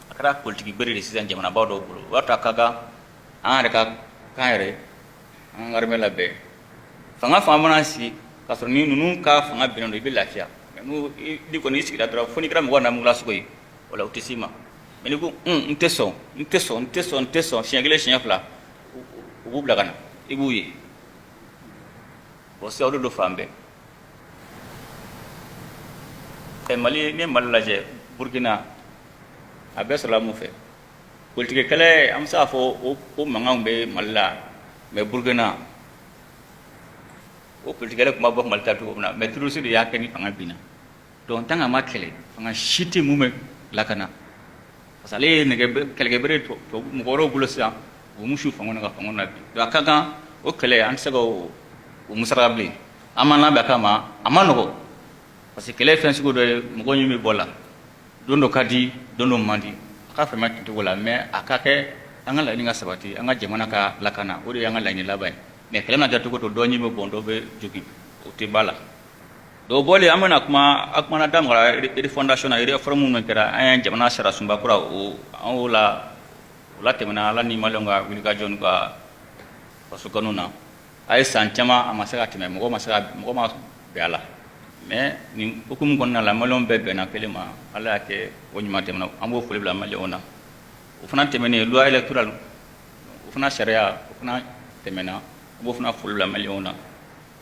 A kɛra politiki bere de sisan jamanaba dɔw bolo. O b'a to a ka kan an yɛrɛ ka kan yɛrɛ, an ka armée labɛn. Fanga mana sigi k'a sɔrɔ ni ninnu ka fanga binnen don, i bɛ lafiya. Mais n'u n'i kɔni i sigira dɔrɔn, fo n'i kɛra mɔgɔ namugula sogo ye, o la u tɛ s'i ma. Mais n'i ko n tɛ sɔn, n tɛ sɔn, n tɛ sɔn, n tɛ sɔn, siɲɛ kelen, siɲɛ fila, u b'u bila ka na, i b'u ye. Bon, sisan o de don fan bɛɛ. Mali, n'i ye Mali lajɛ, Burukina, a bɛɛ sɔrɔla mun fɛ? Politiki kɛlɛ. An bɛ se k'a fɔ o mankanw bɛ Mali la, mais Burukina, o politiki kɛlɛ tun b'a bɔ Mali ta cogo min na, mais terroriste de y'a kɛ ni fanga binna. Donc tant que a ma kɛlɛ, fanga si tɛ mun bɛ lakana, parce que ale ye nɛgɛ kɛlɛkɛbere mɔgɔ wɛrɛw bolo sisan, u m'u su fanga na ka fanga na bi. Donc a ka kan o kɛlɛ, an tɛ se ka o musaka bilen. An m'an labɛn a kama, a ma nɔgɔ, parce que kɛlɛ ye fɛn sugu dɔ ye, mɔgɔ ɲin bɛ bɔ la, don dɔ ka di, don dɔ man di. A ka faamuya ten cogo la, mais a ka kɛ an ka laɲini ka sabati, an ka jamana ka lakana, o de y'an ka laɲini laban ye. Mais kɛlɛ mana kɛ cogo o cogo, dɔ ɲin bɛ bɔn, dɔ bɛ jogin, o tɛ ba la. Donc bɔlen, an bɛna kuma, a kumana da magara refondation na, réforme min kɛra an ye jamana sariya sunba kura, o an y'o la, o la tɛmɛna Ala ni maliyɛnw ka wulikajɔ n'u ka faso kanu na. A ye san caman, a ma se ka tɛmɛ, mɔgɔ ma se ka mɔgɔ ma bɛn a la. Mais nin hukumu kɔnɔna la, maliyɛnw bɛɛ bɛnna kelen ma, Ala y'a kɛ o ɲuman tɛmɛna. An b'o foli bila maliyɛnw na. O fana tɛmɛnen, loi électorale, o fana sariya, o fana tɛmɛna, an b'o fana foli bila maliyɛnw na.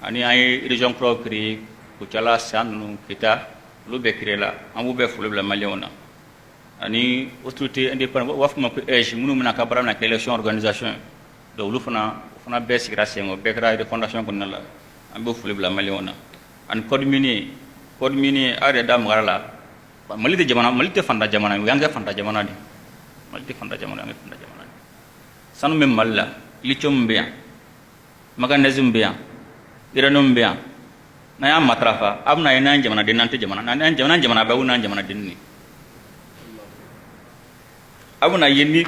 Ani an ye région kuraw créé, Kucala, San ninnu, Kita, olu bɛɛ créé la, an b'u bɛɛ foli bila maliyɛnw na. Ani autorité indépendante, u b'a fɔ ma ko AIGE, minnu bɛna ka baara bɛna kɛ élection organisation ye. Donc olu fana, o fana bɛɛ sigira sen kan, o bɛɛ kɛra refondation kɔnɔna la, an b'o foli bila maliyɛnw na. Ani code minier, code minier, aw yɛrɛ da magara la. Mali tɛ jamana, Mali tɛ fantan jamana ye, o y'an kɛ fantan jamana de. Mali tɛ fantan jamana, y'an kɛ fantan jamana de. Sanu bɛ Mali la, lithium bɛ yan, manganèse bɛ yan, uranium bɛ yan. N'an y'a matarafa, a bɛna ye n'an jamanaden, n'an tɛ jamana, n'an jamana jamana bɛɛ, n'an jamanaden de a bɛna ye ni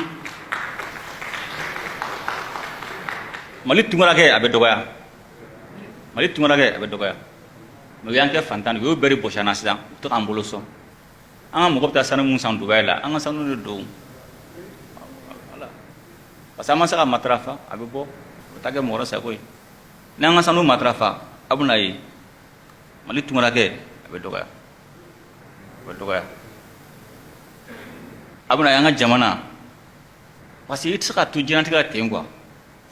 Mali tunkarakɛ, a bɛ dɔgɔya, Mali tunkarakɛ, a bɛ dɔgɔya. Mais u y'an kɛ fantan de, u y'o bɛɛ de bɔsi an na sisan, u tɛ k'an bolo sɔn. An ka mɔgɔ bɛ taa sanu mun san Dubayi la, an ka sanu de don. Voilà, parce que an ma se ka matarafa, a bɛ bɔ, o bɛ taa kɛ mɔgɔ wɛrɛ sago ye. N'an ka sanu matarafa, a bɛna ye Mali tunkarakɛ, a bɛ dɔgɔya, a bɛ dɔgɔya. A bɛna ye an ka jamana, parce que i tɛ se ka to diɲɛlatigɛ la ten quoi,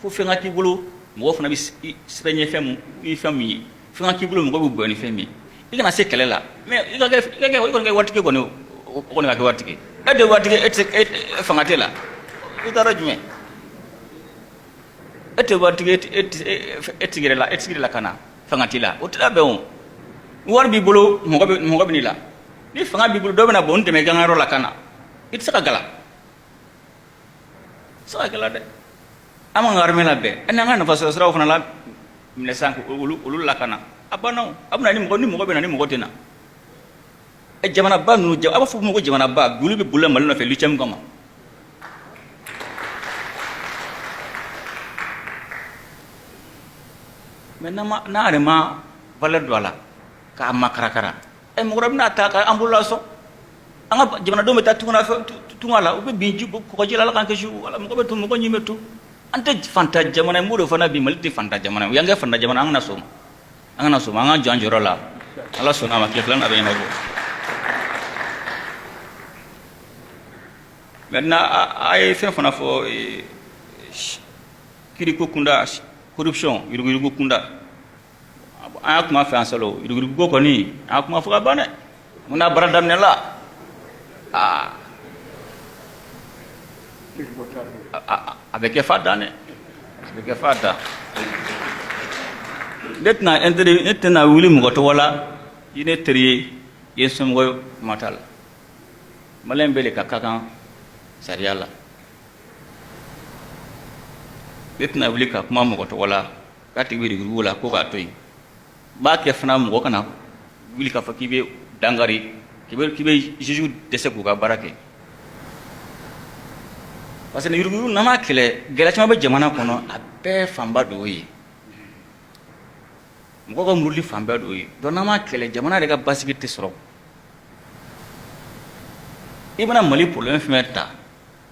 fo fɛn ka k'i bolo, mɔgɔ fana bɛ siran ɲɛ fɛn mun ni fɛn min ye, fɛn ka k'i bolo, mɔgɔ bɛ bonya ni fɛn min ye. I kana se kɛlɛ la, mais i ka kɛ, i ka kɛ, i kɔni kɛ waritigi kɔni, o kɔni ka kɛ waritigi. E de waritigi, e tɛ se, e fanga t'e la, i taara jumɛn? E tɛ waritigi, e tɛ e t'i yɛrɛ la, e t'i yɛrɛ lakana, fanga t'i la, o tɛ labɛn o. Wari b'i bolo, mɔgɔ bɛ n'i la. Ni fanga b'i bolo, dɔ bɛna bɔ n dɛmɛ i ka n ka yɔrɔ lakana. I tɛ se ka gala, i tɛ se ka gala dɛ. An b'an ka armée labɛn, ani an ka nafasɔrɔ siraw fana la minɛ sisan, olu lakana, a banna o. A bɛna ni mɔgɔ bɛ na, ni mɔgɔ tɛ na. Jamanaba ninnu, a b'a fɔ ma ko jamanaba, olu bɛ bolila Mali nɔfɛ lithium kama. Mais n'an yɛrɛ ma valeur don a la k'a makarakara, ɛ, mɔgɔ wɛrɛ bɛna ta k'an bolo lasɔn. An ka jamanadenw bɛ taa tunga fɛ, tunga la, u bɛ bin ji kɔgɔji la. Ala k'an kisi. Wala mɔgɔ bɛ to, mɔgɔ ɲin bɛ to. An tɛ fantan jamana ye, n b'o de fana bi. Mali tɛ fantan jamana ye. U y'an kɛ fantan jamana. An kana sɔn o ma, an kana sɔn o ma. An ka jɔ an jɔyɔrɔ la. Ala sɔnna a ma, tile filanan a bɛ ɲɛnabɔ. Maintenant, a ye fɛn fana fɔ, kiriko kunda, corruption, yuruguyurugu kunda. An y'a kuma fɛ an salo yuruguyurugu ko kɔni, an y'a kuma fɔ ka ban dɛ. Mun n'a baara daminɛla, aa, a bɛ kɛ fa dan dɛ, a bɛ kɛ fa dan. Ne tɛna intérêt, ne tɛna wuli mɔgɔ tɔgɔ la. I ne teri ye, i ye somɔgɔ ye, kuma t'a la. Maliyɛn bɛɛ de ka ka kan sariya la. Ne tɛna wuli ka kuma mɔgɔ tɔgɔ la k'a tigi bɛ yuruguyurugu la ko k'a to yen. N b'a kɛ fana, mɔgɔ kana wuli k'a fɔ k'i bɛ dankari, k'i bɛ juge dɛsɛ k'u ka baara kɛ, parce que yuruguyurugu, n'an m'a kɛlɛ, gɛlɛya caman bɛ jamana kɔnɔ. A bɛɛ fanba dɔ ye mɔgɔ ka muruli fanba dɔ ye. Donc n'an m'a kɛlɛ, jamana yɛrɛ ka basigi tɛ sɔrɔ. I mana Mali problème fɛn fɛn ta,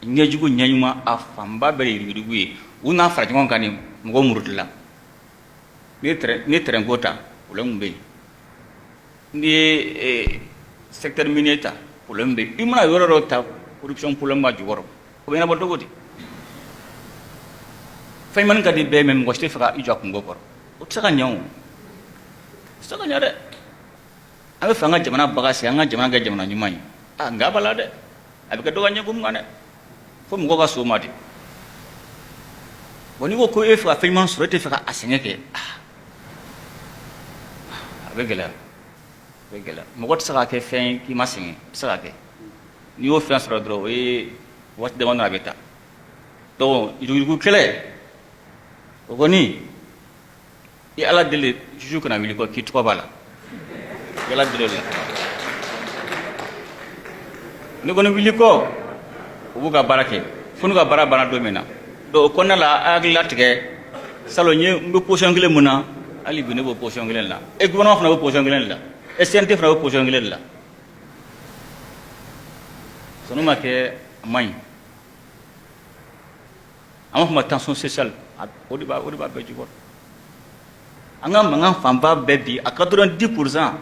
ɲɛjugu, ɲɛɲuman, a fanba bɛɛ ye yuruguyurugu ye. U n'a fara ɲɔgɔn kan ni mɔgɔ murutila. N'i ye terrain ko ta, problème bɛ yen. N'i ye secteur minier ta, problème bɛ yen. I mana yɔrɔ dɔ ta, corruption problème b'a jukɔrɔ. O bɛ ɲɛnabɔ cogo di? Fɛn ɲumannin ka di bɛɛ, mais mɔgɔ si tɛ fɛ ka i jɔ a kungo kɔrɔ. O tɛ se ka ɲɛ, o tɛ se ka ɲɛ dɛ. An bɛ fɛ an ka jamana baga sigi, an ka jamana kɛ jamana ɲuman ye. A nka b'a la dɛ, a bɛ kɛ dɔ ka ɲɛko kan dɛ, fo mɔgɔw ka so ma de. Bon, n'i ko ko e fɛ ka fɛn ɲuman sɔrɔ, e tɛ fɛ ka a sɛgɛn kɛ, a bɛ gɛlɛya, a bɛ gɛlɛya. Mɔgɔ tɛ se ka kɛ fɛn ye k'i ma sɛgɛn, tɛ se ka kɛ. N'i y'o fɛn sɔrɔ dɔrɔn, o ye waati damadɔ, a bɛ taa. Donc yuruguyurugu kɛlɛ, o kɔni, i Ala deli, juge kana wuli kɔ k'i tɔgɔ b'a la. I Ala deli o la. Ne kɔni wuli kɔ, u b'u ka baara kɛ fo n'u ka baara banna don min na. Donc o kɔnɔna la, a hakili latigɛ. Salon n ye, n bɛ position kelen mun na, hali bi ne b'o position kelen la. E gouvernement fana bɛ position kelen de la, e CNT fana bɛ position kelen de la. Sɔnni ma kɛ, a man ɲi. An b'a fɔ ma tension sociale. O de b'a bɛɛ jukɔrɔ. An ka mankan fanba bɛɛ bi, a 90 %,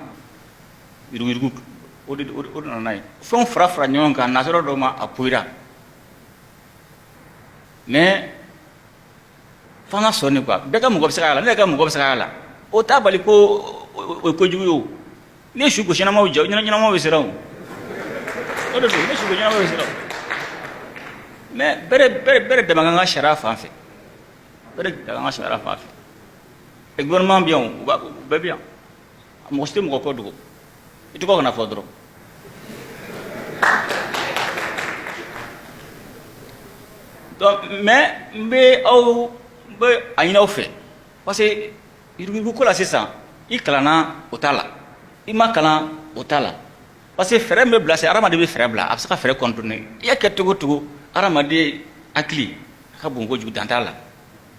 yuruguyurugu o de nana n'a ye. Fɛnw fara fara ɲɔgɔn kan, nasɔrɔ dɔw ma a poyira, mais f'an ka sɔn nin quoi. Bɛɛ ka mɔgɔ bɛ se ka y'a la, ne yɛrɛ ka mɔgɔ bɛ se ka y'a la. O t'a bali ko o ye kojugu ye. O n'i ye su gosi, ɲɛnamaw jɛ, ɲɛnamaw bɛ siran. O o de don, n'i ye su gosi, ɲɛnamaw bɛ siran. Mais bɛɛ de dama kan ka sariya fan fɛ, bɛɛ de dama kan ka sariya fan fɛ. Et gouvernement bɛ yan, u b'a u bɛɛ bɛ yan. Mɔgɔ si tɛ mɔgɔ kɔ dogo, i tɔgɔ kana fɔ dɔrɔn. Donc mais n bɛ aw, n bɛ a ɲini aw fɛ, parce que yuruguyurugu ko la sisan, i kalanna o t'a la, i ma kalan o t'a la, parce que fɛɛrɛ min bɛ bila sen, hadamaden bɛ fɛɛrɛ bila, a bɛ se ka fɛɛrɛ contourner. I y'a kɛ cogo o cogo, hadamaden hakili a ka bon kojugu, dan t'a la.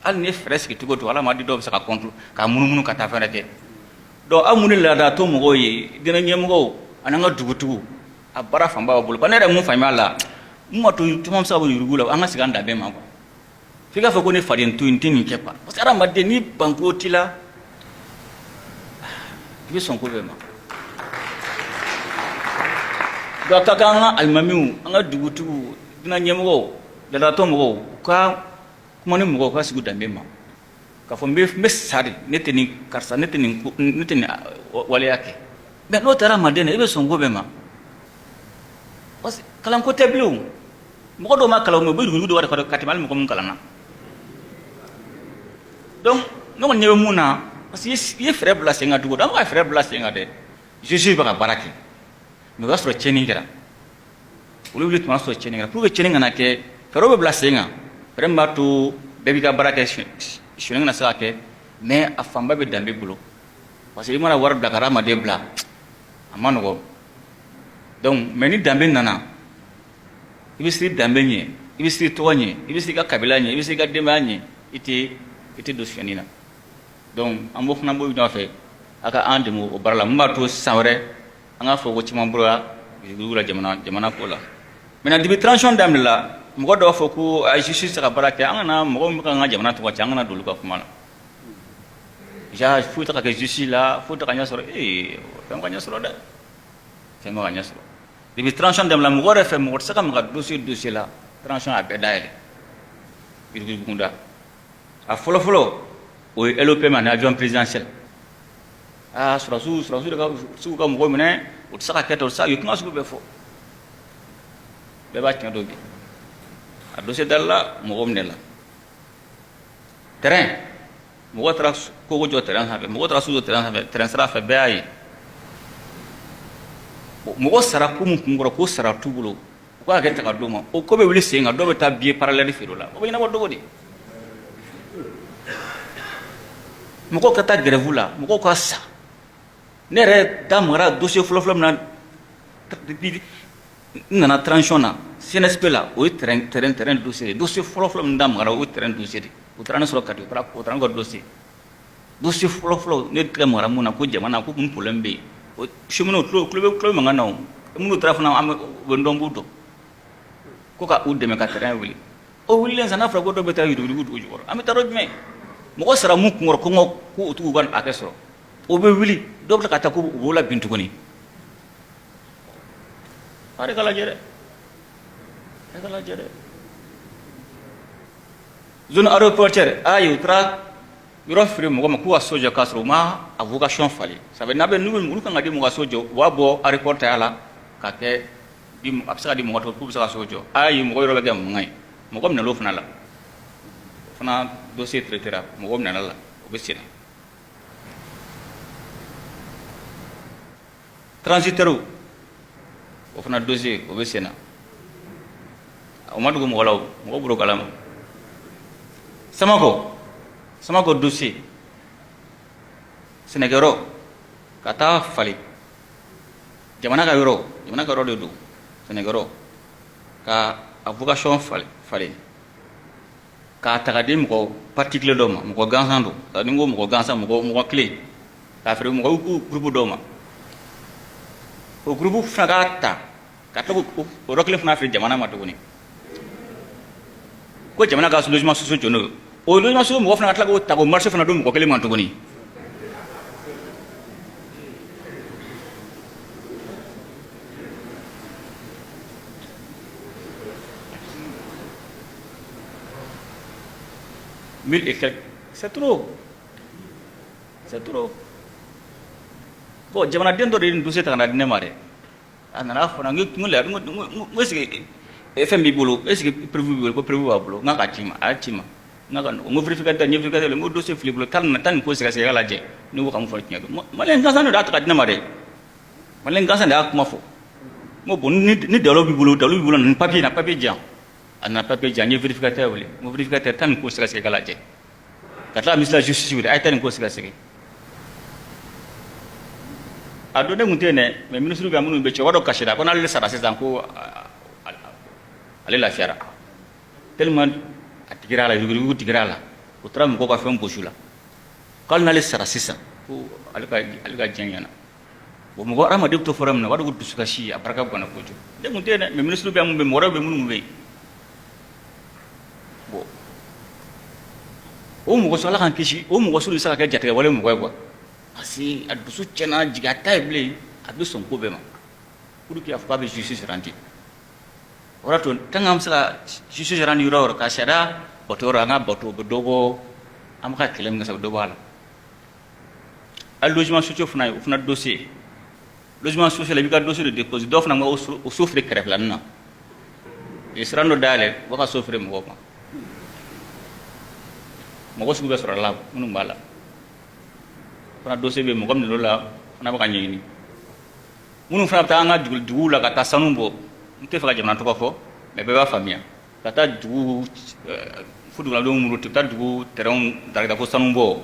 Hali ni ye fɛɛrɛ sigi cogo o cogo, hadamaden dɔw bɛ se ka contre ka munumunu ka taa fɛn wɛrɛ kɛ. Donc aw minnu laadatɔ mɔgɔw ye, diinɛ ɲɛmɔgɔw ani an ka dugutigiw, a baara fanba b'aw bolo. Ne yɛrɛ mun faamuya la, mun b'a to caman bɛ se ka bɔ yurugu la, an ka segin an danbe ma quoi. F'i k'a fɔ ko ne faden to n tɛ nin kɛ quoi, parce que hadamaden ni banko t'i la, i bɛ sɔn ko bɛɛ ma. Donc a ka kan an ka alimamiw, an ka dugutigiw, diinɛ ɲɛmɔgɔw, laadatɔ mɔgɔw, u ka kuma ni mɔgɔw ka sigi danbe ma, k'a fɔ n bɛ sa de, ne tɛ nin karisa, ne tɛ nin, ne tɛ nin waleya kɛ. Mais n'o taara hadamaden na, i bɛ sɔn ko bɛɛ ma, parce que kalanko tɛ bilen. O mɔgɔ dɔw ma kalan, u bɛ yuruguyurugu dɔw wɛrɛ ka tɛmɛ hali mɔgɔ min kalanna. Donc ne kɔni ɲɛ bɛ mun na, parce que i ye fɛɛrɛ bila sen kan cogo di, an bɛ ka fɛɛrɛ bila sen kan dɛ. Juge bɛ ka baara kɛ, mais o y'a sɔrɔ tiɲɛni kɛra. Olu wuli tuma sɔrɔ tiɲɛni kɛra. Pour que tiɲɛni kana kɛ, fɛɛrɛw bɛ bila sen kan, fɛɛrɛ min b'a to bɛɛ b'i ka baara kɛ, sonyɛni kana se ka kɛ. Mais a fanba bɛ danbe bolo, parce que i mana wari bila ka hadamaden bila, a ma nɔgɔ. Donc mais ni danbe nana, i bɛ siran danbe ɲɛ, i bɛ siran tɔgɔ ɲɛ, i bɛ siran i ka kabila ɲɛ, i bɛ siran i ka denbaya ɲɛ, i tɛ don sonyɛni na. Donc an b'o fana b'o ɲɔgɔn fɛ, a ka an dɛmɛ o baara la, mun b'a to san wɛrɛ an k'a fɔ ko caman bɔra yuruguyurugu la jamana ko la. Maintenant, depuis transition daminɛ la, mɔgɔ dɔw fɔ ko a justice tɛ se ka baara kɛ. An kana mɔgɔ min bɛ ka an ka jamana tɔgɔ tiɲɛ, an kana don olu ka kuma la. Ja foyi tɛ ka kɛ justice la, foyi tɛ ka ɲɛ sɔrɔ. Ee, fɛn ka ɲɛ sɔrɔ dɛ, fɛn ma ka ɲɛ sɔrɔ. Depuis transition daminɛ la, mɔgɔ yɛrɛ fɛ, mɔgɔ tɛ se ka maga dossier la. Transition a bɛɛ dayɛlɛ yuruguyurugu kunda. A fɔlɔ fɔlɔ, o ye LOPM ani avion présidentiel. Aa, sɔrɔdasiw de ka sugu ka mɔgɔw minɛ, o tɛ se ka kɛ ten, o tɛ se. U ye kuma sugu bɛɛ fɔ, bɛɛ b'a tiɲɛ dɔn bi. A dossier dalila, mɔgɔw minɛ la. Terrain, mɔgɔ taara kogo jɔ terrain sanfɛ, mɔgɔ taara so jɔ terrain sanfɛ, terrain sira fɛ, bɛɛ y'a ye. Mɔgɔ sara ko mun kun kɔrɔ, ko sara t'u bolo, u k'a kɛ ta ka d'u ma. O ko bɛ wuli sen kan, dɔw bɛ taa billet parallèle feere o la. O bɛ ɲɛnabɔ cogo di? Mɔgɔw ka taa grève la, mɔgɔw ka sa. Ne yɛrɛ da magara dossier fɔlɔfɔlɔ min na depuis n nana transition na, CNSP la, o ye terrain dossier de. Dossier fɔlɔfɔlɔ min da magara, o ye terrain dossier de. U taara ne sɔrɔ Kati, u taara ne ka dossier fɔlɔfɔlɔ ne tɛgɛ magara mun na, ko jamana ko kun problème bɛ yen, o cheminots tulo bɛ mankan na. O minnu taara fana, an bɛ u bɛ n dɔn, b'u dɔn, ko ka u dɛmɛ ka terrain wuli. O wulilen sisan, n'a fɔra ko dɔ bɛ taa yuruguyurugu dugu jukɔrɔ, an bɛ taa yɔrɔ jumɛn? Mɔgɔ sara mun kun kɔrɔ, kɔngɔ, ko o tigiw ka hakɛ sɔrɔ, o bɛ wuli, dɔw bɛ tila ka taa ko u b'o la bin tuguni. A de ka lajɛ dɛ, a ka lajɛ dɛ. Zone aéroportuaire, ayi, u taara yɔrɔ feere mɔgɔ ma k'u ka so jɔ, k'a sɔrɔ u ma a vocation falen. Ça veut n'a bɛ n'u olu kan ka di mɔgɔ ka so jɔ, u b'a bɔ aéroport ta la ka kɛ di, a bɛ se ka di mɔgɔ tɔ k'u bɛ se ka so jɔ. Ayi, mɔgɔ yɔrɔ bɛ kɛ mankan ye, mɔgɔ minɛl'o fana la. O fana dossier traité ra, mɔgɔ minɛla la, o bɛ sen na. Transitaire, o fana dossier, o bɛ sen na. O ma dogo mɔgɔ la, o mɔgɔ bolo kalama. Samako dossier, sɛnɛkɛyɔrɔ ka taa falen jamana ka yɔrɔ de don, sɛnɛkɛyɔrɔ ka a vocation falen k'a ta ka di mɔgɔ particulier dɔ ma, mɔgɔ gansan don. Ni n ko mɔgɔ gansan, mɔgɔ kelen k'a feere mɔgɔ groupe dɔw ma, o groupe fana k'a ta ka tila k'o yɔrɔ kelen fana feere jamana ma tuguni, ko jamana ka logement sociaux jɔ n'o ye. O logement sociaux mɔgɔ fana ka tila k'o ta k'o marché fana don mɔgɔ kelen ma tuguni. Mille et quelques, c'est trop, c'est trop. Bon, jamanaden dɔ de ye nin dossier ta ka na di ne ma dɛ. A nana fɔ n ko la, n ko est ce que fɛn b'i bolo, est ce que preuve b'i bolo? Ko preuve b'a bolo. N k'a ka ci ma, a y'a ci ma. N ka n ko vérificateur, n ye vérificateur, n ko dossier fili bolo, taa nin, taa nin ko sɛgɛsɛgɛ ka lajɛ ne ko ka mun fɔ tiɲɛ don. Malien gansan de y'a ta ka di ne ma dɛ, malien gansan de y'a kuma fɔ. N ko bon, ni dalu b'i bolo, dalu b'i bolo, nin papier na, papier di yan. A nana papier di yan. N ye vérificateur wele, n ko vérificateur, taa nin ko sɛgɛsɛgɛ ka lajɛ. Ka tila ministre de la justice wele, a ye taa nin ko sɛgɛsɛgɛ. A don ne tun tɛ yen dɛ, mais ministre bɛ minnu bɛ, cɛkɔrɔba dɔ kasira ko n'ale sara sisan, ko ale lafiyara, tellement a digira a la, yuruguyurugu digira a la. O taara mɔgɔw ka fɛn gosi la, k'ale n'ale sara sisan, ko ale ka diɲɛ ɲɛna. Bon, mɔgɔ hadamaden bɛ to fɔlɔ min na, o b'a dɔn ko dusukasi a barika bɔnna kojugu. Ne tun tɛ yen dɛ, mais ministre bɛ yan, mun bɛ, mɔgɔ wɛrɛw bɛ minnu bɛ yen. Bon, o mɔgɔ sugu, Ala k'an kisi, o mɔgɔ sugu bɛ se ka kɛ jatigɛwale mɔgɔ ye quoi, parce que a dusu tiɲɛna, jigi a ta ye bilen, a bɛ sɔn ko bɛɛ ma pour que a fɔ k'a bɛ justice rendre. O de y'a to tant que an bɛ se ka justice rendre yɔrɔ o yɔrɔ, ka sariya bato yɔrɔ, an ka bato, o bɛ dɔ bɔ an bɛ ka kɛlɛ min kɛ sa, o bɛ dɔ bɔ a la. Hali logement sociaux fana ye, o fana dossier, logement social la, i b'i ka dossier de déposer. Dɔw fana bɛ o so feere kɛrɛfɛlanin na, u ye sira dɔ dayɛlɛ, u b'a ka so feere mɔgɔw ma. Mɔgɔ sugu bɛɛ sɔrɔ la minnu b'a la. O fana dossier bɛ mɔgɔ minɛ la, fana bɛ ka ɲɛɲini. Minnu fana bɛ taa an ka duguw la ka taa sanu bɔ, n tɛ fɛ ka jamana tɔgɔ fɔ, mais bɛɛ b'a faamuya, ka taa dugu fo duguladenw muruti, ka taa dugu terrain daraka ko sanu bɔ,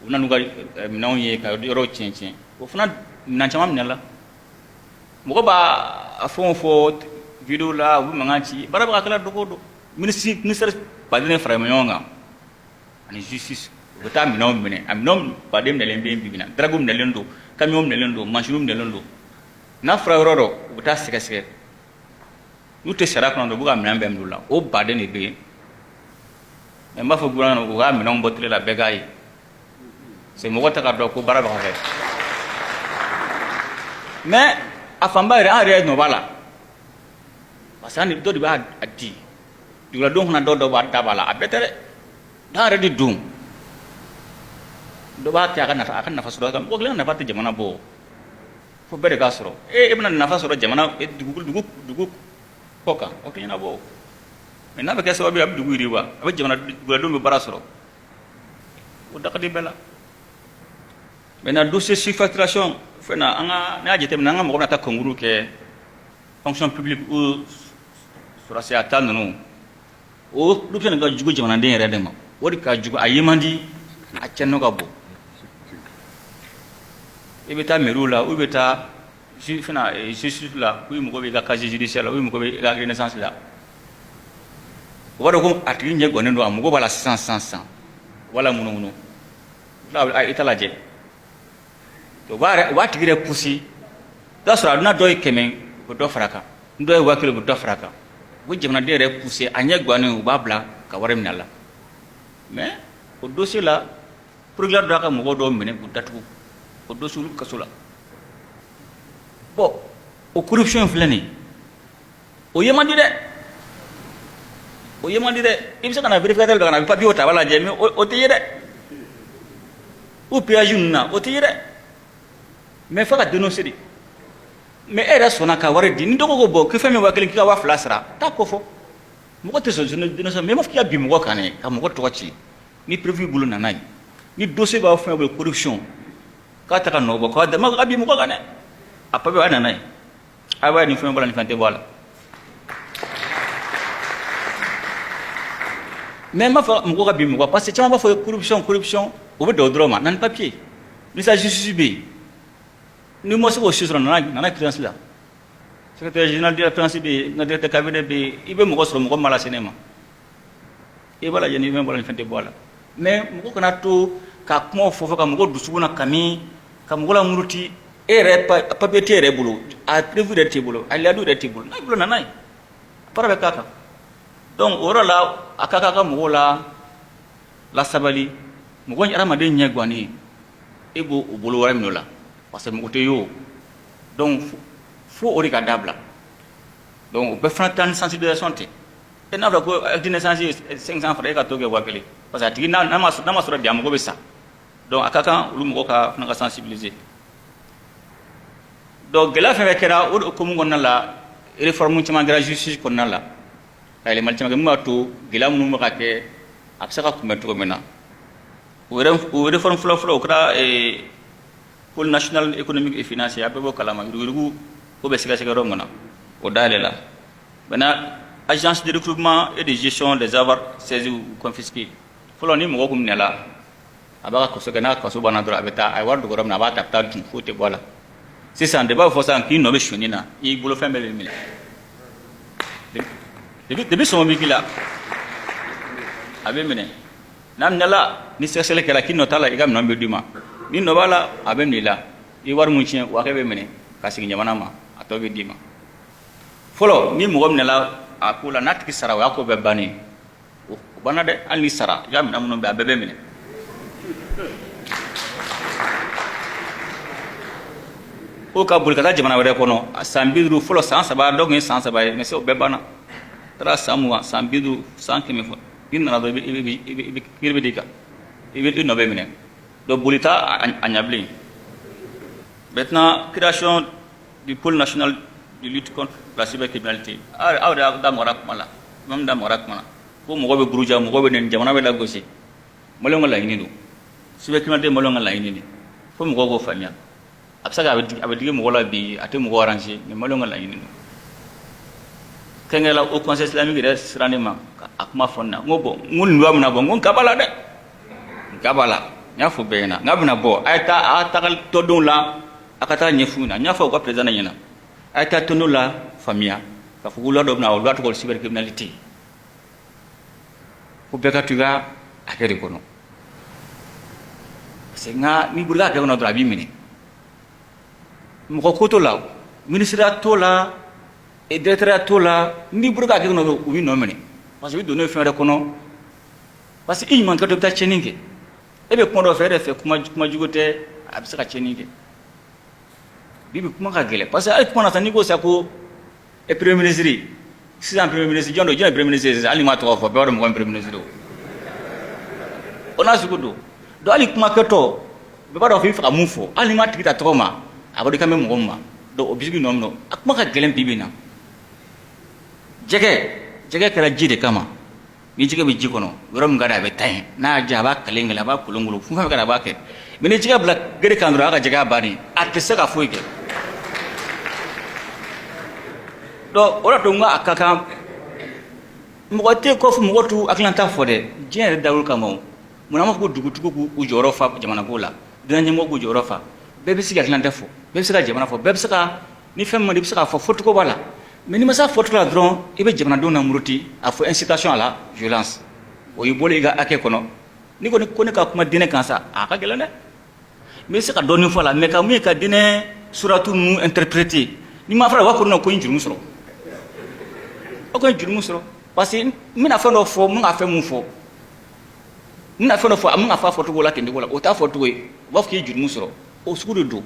u bɛ na n'u ka minɛnw ye ka yɔrɔw tiɲɛ tiɲɛ. O fana minɛn caman minɛ la. Mɔgɔ b'a fɛnw fɔ vidéo la, u bɛ mankan ci, baara bɛ ka kɛ la don o don. Ministère baden fara ɲɔgɔn kan ani justice, U bɛ taa minɛnw minɛ, a minɛnw baden minɛlen bɛ yen bi bi in na. Drague minɛlen don, camion minɛlen don, mansinw minɛlen don. N'a fɔra yɔrɔ dɔ, u bɛ taa sɛgɛsɛgɛ, n'u tɛ sariya kɔnɔ dɔrɔn, u b'u ka minɛn bɛɛ minɛ u la. O baden de bɛ yen. Mais n b'a fɔ gouvernement, u ka minɛnw bɔ télé la, bɛɛ k'a ye, c'est mɔgɔ ta ka dɔn ko baara bɛ ka kɛ. Mais a fanba yɛrɛ, an yɛrɛ nɔ b'a la, parce que an dɔ de b'a di duguladenw fana, dɔw b'a da b'a la. A bɛɛ tɛ dɛ, dɔw yɛrɛ de don, dɔ b'a kɛ a ka nafa sɔrɔ. Mɔgɔ kelen ka nafa tɛ jamana bɔ, fo bɛɛ de k'a sɔrɔ. E bɛna nafa sɔrɔ jamana dugu kɔ kan, o tɛ ɲɛnabɔ. Mais n'a bɛ kɛ sababu ye a bɛ dugu yiriwa, a bɛ jamana duguladenw bɛ baara sɔrɔ, o da ka di bɛɛ la. Maintenant, dossier surfacturation fɛn na, an ka, n'a y'a jateminɛ, an ka mɔgɔ bɛna taa concours kɛ fonction publique ou sɔrɔdasiya ta ninnu, o corruption de ka jugu jamanaden yɛrɛ de ma. O de ka jugu, a ye man di, a cɛnni ka bon. I bɛ taa mairie la, ou bɛ taa fɛn justice la, ou mɔgɔ b'i ka casier judiciaire la, ou mɔgɔ b'i ka acte de naissance la, o b'a dɔn ko a tigi ɲɛ gannen don, a mago b'a la sisan sisan sisan, u b'a la munumunu, i t'a lajɛ. U b'a tigi yɛrɛ pousser. I b'a sɔrɔ a n'a dɔ ye 100, u bɛ dɔ fara a kan, ni dɔ ye 1000, u bɛ dɔ fara a kan. U bɛ jamanaden yɛrɛ pousser, a ɲɛ gannen, u b'a bila ka wari minɛ a la. Mais o dossier la, procureur dɔ y'a ka mɔgɔ dɔw minɛ k'u datugu o dossier, olu kaso la. Bon, o corruption filɛ nin ye, o ye man di dɛ, o ye man di dɛ. I bɛ se ka na vérificateur dɔ ka na, a bɛ papier ta, a b'a lajɛ, mais o tɛ ye dɛ. Ou péage ninnu na, o tɛ ye dɛ, mais fo ka dénoncer de. Mais e yɛrɛ sɔnna ka wari di, ni dɔgɔ ko bon, ko fɛn min 1000, k'i ka 2000 sara, taa ko fɔ mɔgɔ tɛ sɔn dénoncer. Mais i m'a fɔ k'i ka bin mɔgɔ kan dɛ, ka mɔgɔ tɔgɔ ci. Ni preuve b'i bolo, nana ye. Ni dossier b'aw fɛn bolo, corruption k'a ta ka nɔ bɔ, k'a dama ka bin mɔgɔ kan dɛ, a papier, a nana ye, a b'a ye, nin fɛn bɔ la, nin fɛn tɛ bɔ a la. Mais n b'a fɔ mɔgɔ ka bin mɔgɔ, parce que caman b'a fɔ corruption, corruption, o bɛ dan o dɔrɔn ma. Na ni papier, ni sa justice bɛ yen, n'i ma se k'o si sɔrɔ, nana présidence la, secrétaire général de la présidence bɛ yen, n ka directeur cabinet bɛ yen, i bɛ mɔgɔ sɔrɔ, mɔgɔ min b'a lase ne ma, i b'a lajɛ, ni fɛn bɔra, ni fɛn tɛ bɔ a la. Mais mɔgɔ kana to ka kumaw fɔ fɔ ka mɔgɔ dusukun na kami, ka mɔgɔ la muruti. E yɛrɛ, papier t'e yɛrɛ bolo, a preuve yɛrɛ t'e bolo, a layidu yɛrɛ t'e bolo. N'a bolo, nana ye, baara bɛ k'a kan. Donc o yɔrɔ la, a ka kan ka mɔgɔw la lasabali. Mɔgɔ hadamaden ɲɛ gannen, e b'o o bolo wɛrɛ minɛ o la, parce que mɔgɔ tɛ ye o. Donc fo o de ka dabila. Donc o bɛɛ fana taa ni sensibilisation tɛ. E n'a fɔra ko acte de naissance ye 500 francs, e ka t'o kɛ 1000, parce que a tigi n'a ma sɔrɔ bi, a mago bɛ sa. Donc a ka kan olu mɔgɔ ka fana ka sensibiliser. Donc gɛlɛya fɛn fɛn kɛra o de hukumu kɔnɔna la, réforme caman kɛra justice kɔnɔna la, ka yɛlɛmali caman kɛ min b'a to gɛlɛya minnu bɛ ka kɛ, a bɛ se ka kunbɛn cogo min na. O réforme fɔlɔ fɔlɔ, o kɛra pôle national économique et financier, a bɛɛ b'o kalama, yuruguyurugu ko bɛ sɛgɛsɛgɛ yɔrɔ min na, o dayɛlɛ la. Maintenant, agence de recouvrement et de gestion des avoirs saisis ou confisqués. Fɔlɔ, ni mɔgɔ kun minɛla, a b'a ka kaso kɛ, n'a kaso banna dɔrɔn, a bɛ taa, a ye wari dogo yɔrɔ min na, a b'a ta, a bɛ taa dun, foyi tɛ bɔ a la. Sisan de b'a fɔ sisan k'i nɔ bɛ sonyani na, i bolofɛn bɛɛ bɛ minɛ depuis sɔngɔ bɛ k'i la, a bɛ minɛ. N'a minɛla, ni sɛgɛsɛgɛli kɛra k'i nɔ t'a la, i ka minɛn bɛ d'i ma. Ni nɔ b'a la, a bɛ minɛ i la, i wari mun tiɲɛ, o hakɛ bɛ minɛ ka segin jamana ma, a tɔ bɛ d'i ma. Fɔlɔ, ni mɔgɔ minɛla a ko la, n'a tigi sara, o y'a ko bɛɛ bannen. O banna dɛ. Hali ni sara, i ka minɛn minnu bɛ, a bɛɛ bɛ minɛ. O ka boli ka taa jamana wɛrɛ kɔnɔ, san 50, fɔlɔ san 3, dɔw tun ye san 3 ye, mais o bɛɛ banna. Taara san 20, san 50, san 100 fɔ, n'i nana dɔrɔn, i bɛ kiiri bɛ d'i kan, i bɛ i nɔ bɛ minɛ. Donc boli t'a a ɲɛ bilen. Maintenant, création du pôle national de lutte contre la cybercriminalité. Aw de y'a da magara kuma la, même da magara kuma la, ko mɔgɔ bɛ buruja, mɔgɔ bɛ nɛni, jamana bɛ lagosi. Maliyɛnw ka laɲini don, cybercriminalité, maliyɛnw ka laɲini de, fo mɔgɔw k'o faamuya. A bɛ se ka a bɛ digi mɔgɔ la bi, a tɛ mɔgɔ arranger, mais maliyɛnw ka laɲini don. Kɛnkɛla, haut conseil islamique yɛrɛ sera ne ma ka a kuma fɔ ne na. N ko bon, n ko nin loi bɛna bɔ. N ko nka b'a la dɛ, nka b'a la. N y'a fɔ bɛɛ ɲɛna, n k'a bɛna bɔ, a ye taa a taga tɔndenw la, a ka taa ɲɛf'u ɲɛna. N y'a fɔ u ka président ɲɛna, a ye taa tɔndenw la faamuya k'a fɔ ko loi dɔ bɛna, o loi tɔgɔ cybercriminalité, ko bɛɛ ka to i ka hakɛ de kɔnɔ. Parce que nka n'i bɔra i ka hakɛ kɔnɔ dɔrɔn, a b'i minɛ. Mɔgɔ ko t'o la, minisiriya t'o la, directeur t'o la. N'i bɔra i ka hakɛ kɔnɔ dɔrɔn, u b'i nɔ minɛ, parce que i bɛ don n'o ye fɛn wɛrɛ kɔnɔ. Parce que i ɲuman kɛtɔ, i bɛ taa tiɲɛni kɛ. E bɛ kuma dɔ fɛ, e yɛrɛ fɛ kuma jugu tɛ, a bɛ se ka tiɲɛni kɛ. Bi bi, kuma ka gɛlɛn, parce que hali kuma na sisan, n'i ko sisan ko e premier ministre sisan, premier ministre jɔn don? Jɔn ye premier ministre sisan? Hali n'i m'a tɔgɔ fɔ, bɛɛ b'a dɔn mɔgɔ min premier ministre don. O n'a sugu don. Donc hali kuma kɛtɔ, bɛɛ b'a dɔn k'i bɛ fɛ ka mun fɔ. Hali n'i m'a tigi ta tɔgɔ ma, a b'a dɔn i kan bɛ mɔgɔ min ma. Donc o bɛ se k'i nɔ minɛ. A kuma ka gɛlɛn bi bi in na. Jɛgɛ kɛra ji de kama. Ni jɛgɛ bɛ ji kɔnɔ, yɔrɔ min ka di a bɛ taa yen. N'a y'a diya, a b'a kalen kelen, a b'a kolonkolon, fɛn fɛn ka di a b'a kɛ. Mais ni jɛgɛ bila gere kan dɔrɔn, a ka jɛgɛya bannen, a tɛ se ka foyi kɛ. Donc o de to n ko a ka kan, mɔgɔ tɛ kɔfɛ, mɔgɔ t'u hakilinata fɔ dɛ. Diɲɛ yɛrɛ dabolo kama, o munna an b'a fɔ ko dugutigiw k'u jɔyɔrɔ fa jamanako la, diinɛ ɲɛmɔgɔw k'u jɔyɔrɔ fa? Bɛɛ bɛ se ka hakilinata fɔ, bɛɛ bɛ se ka jamana fɔ, bɛɛ bɛ se ka ni fɛn min i bɛ se k'a fɔ, fɔcogo b'a la. Mais n'i ma se a fɔcogo la dɔrɔn, i bɛ jamanadenw namuruti, a fɔ incitation à la violence. O y'i bɔlen i ka hakɛ kɔnɔ. N'i ko ko ne ka kuma diinɛ kan sa, a ka gɛlɛn dɛ. N bɛ se ka dɔɔnin fɔ a la, mais ka mun ye ka diinɛ suratu ninnu interpréter, n'i ma fara, u b'a fɔ ko n ye jurumu sɔrɔ. O ko n ye jurumu sɔrɔ, parce que n bɛna fɛn dɔ fɔ, n bɛ ka fɛn mun fɔ, n bɛna fɛn dɔ fɔ, a bɛ ka fɔ a fɔcogo la ten cogo la, o t'a fɔcogo ye. U b'a fɔ k'i ye jurumu sɔrɔ. O sugu de don.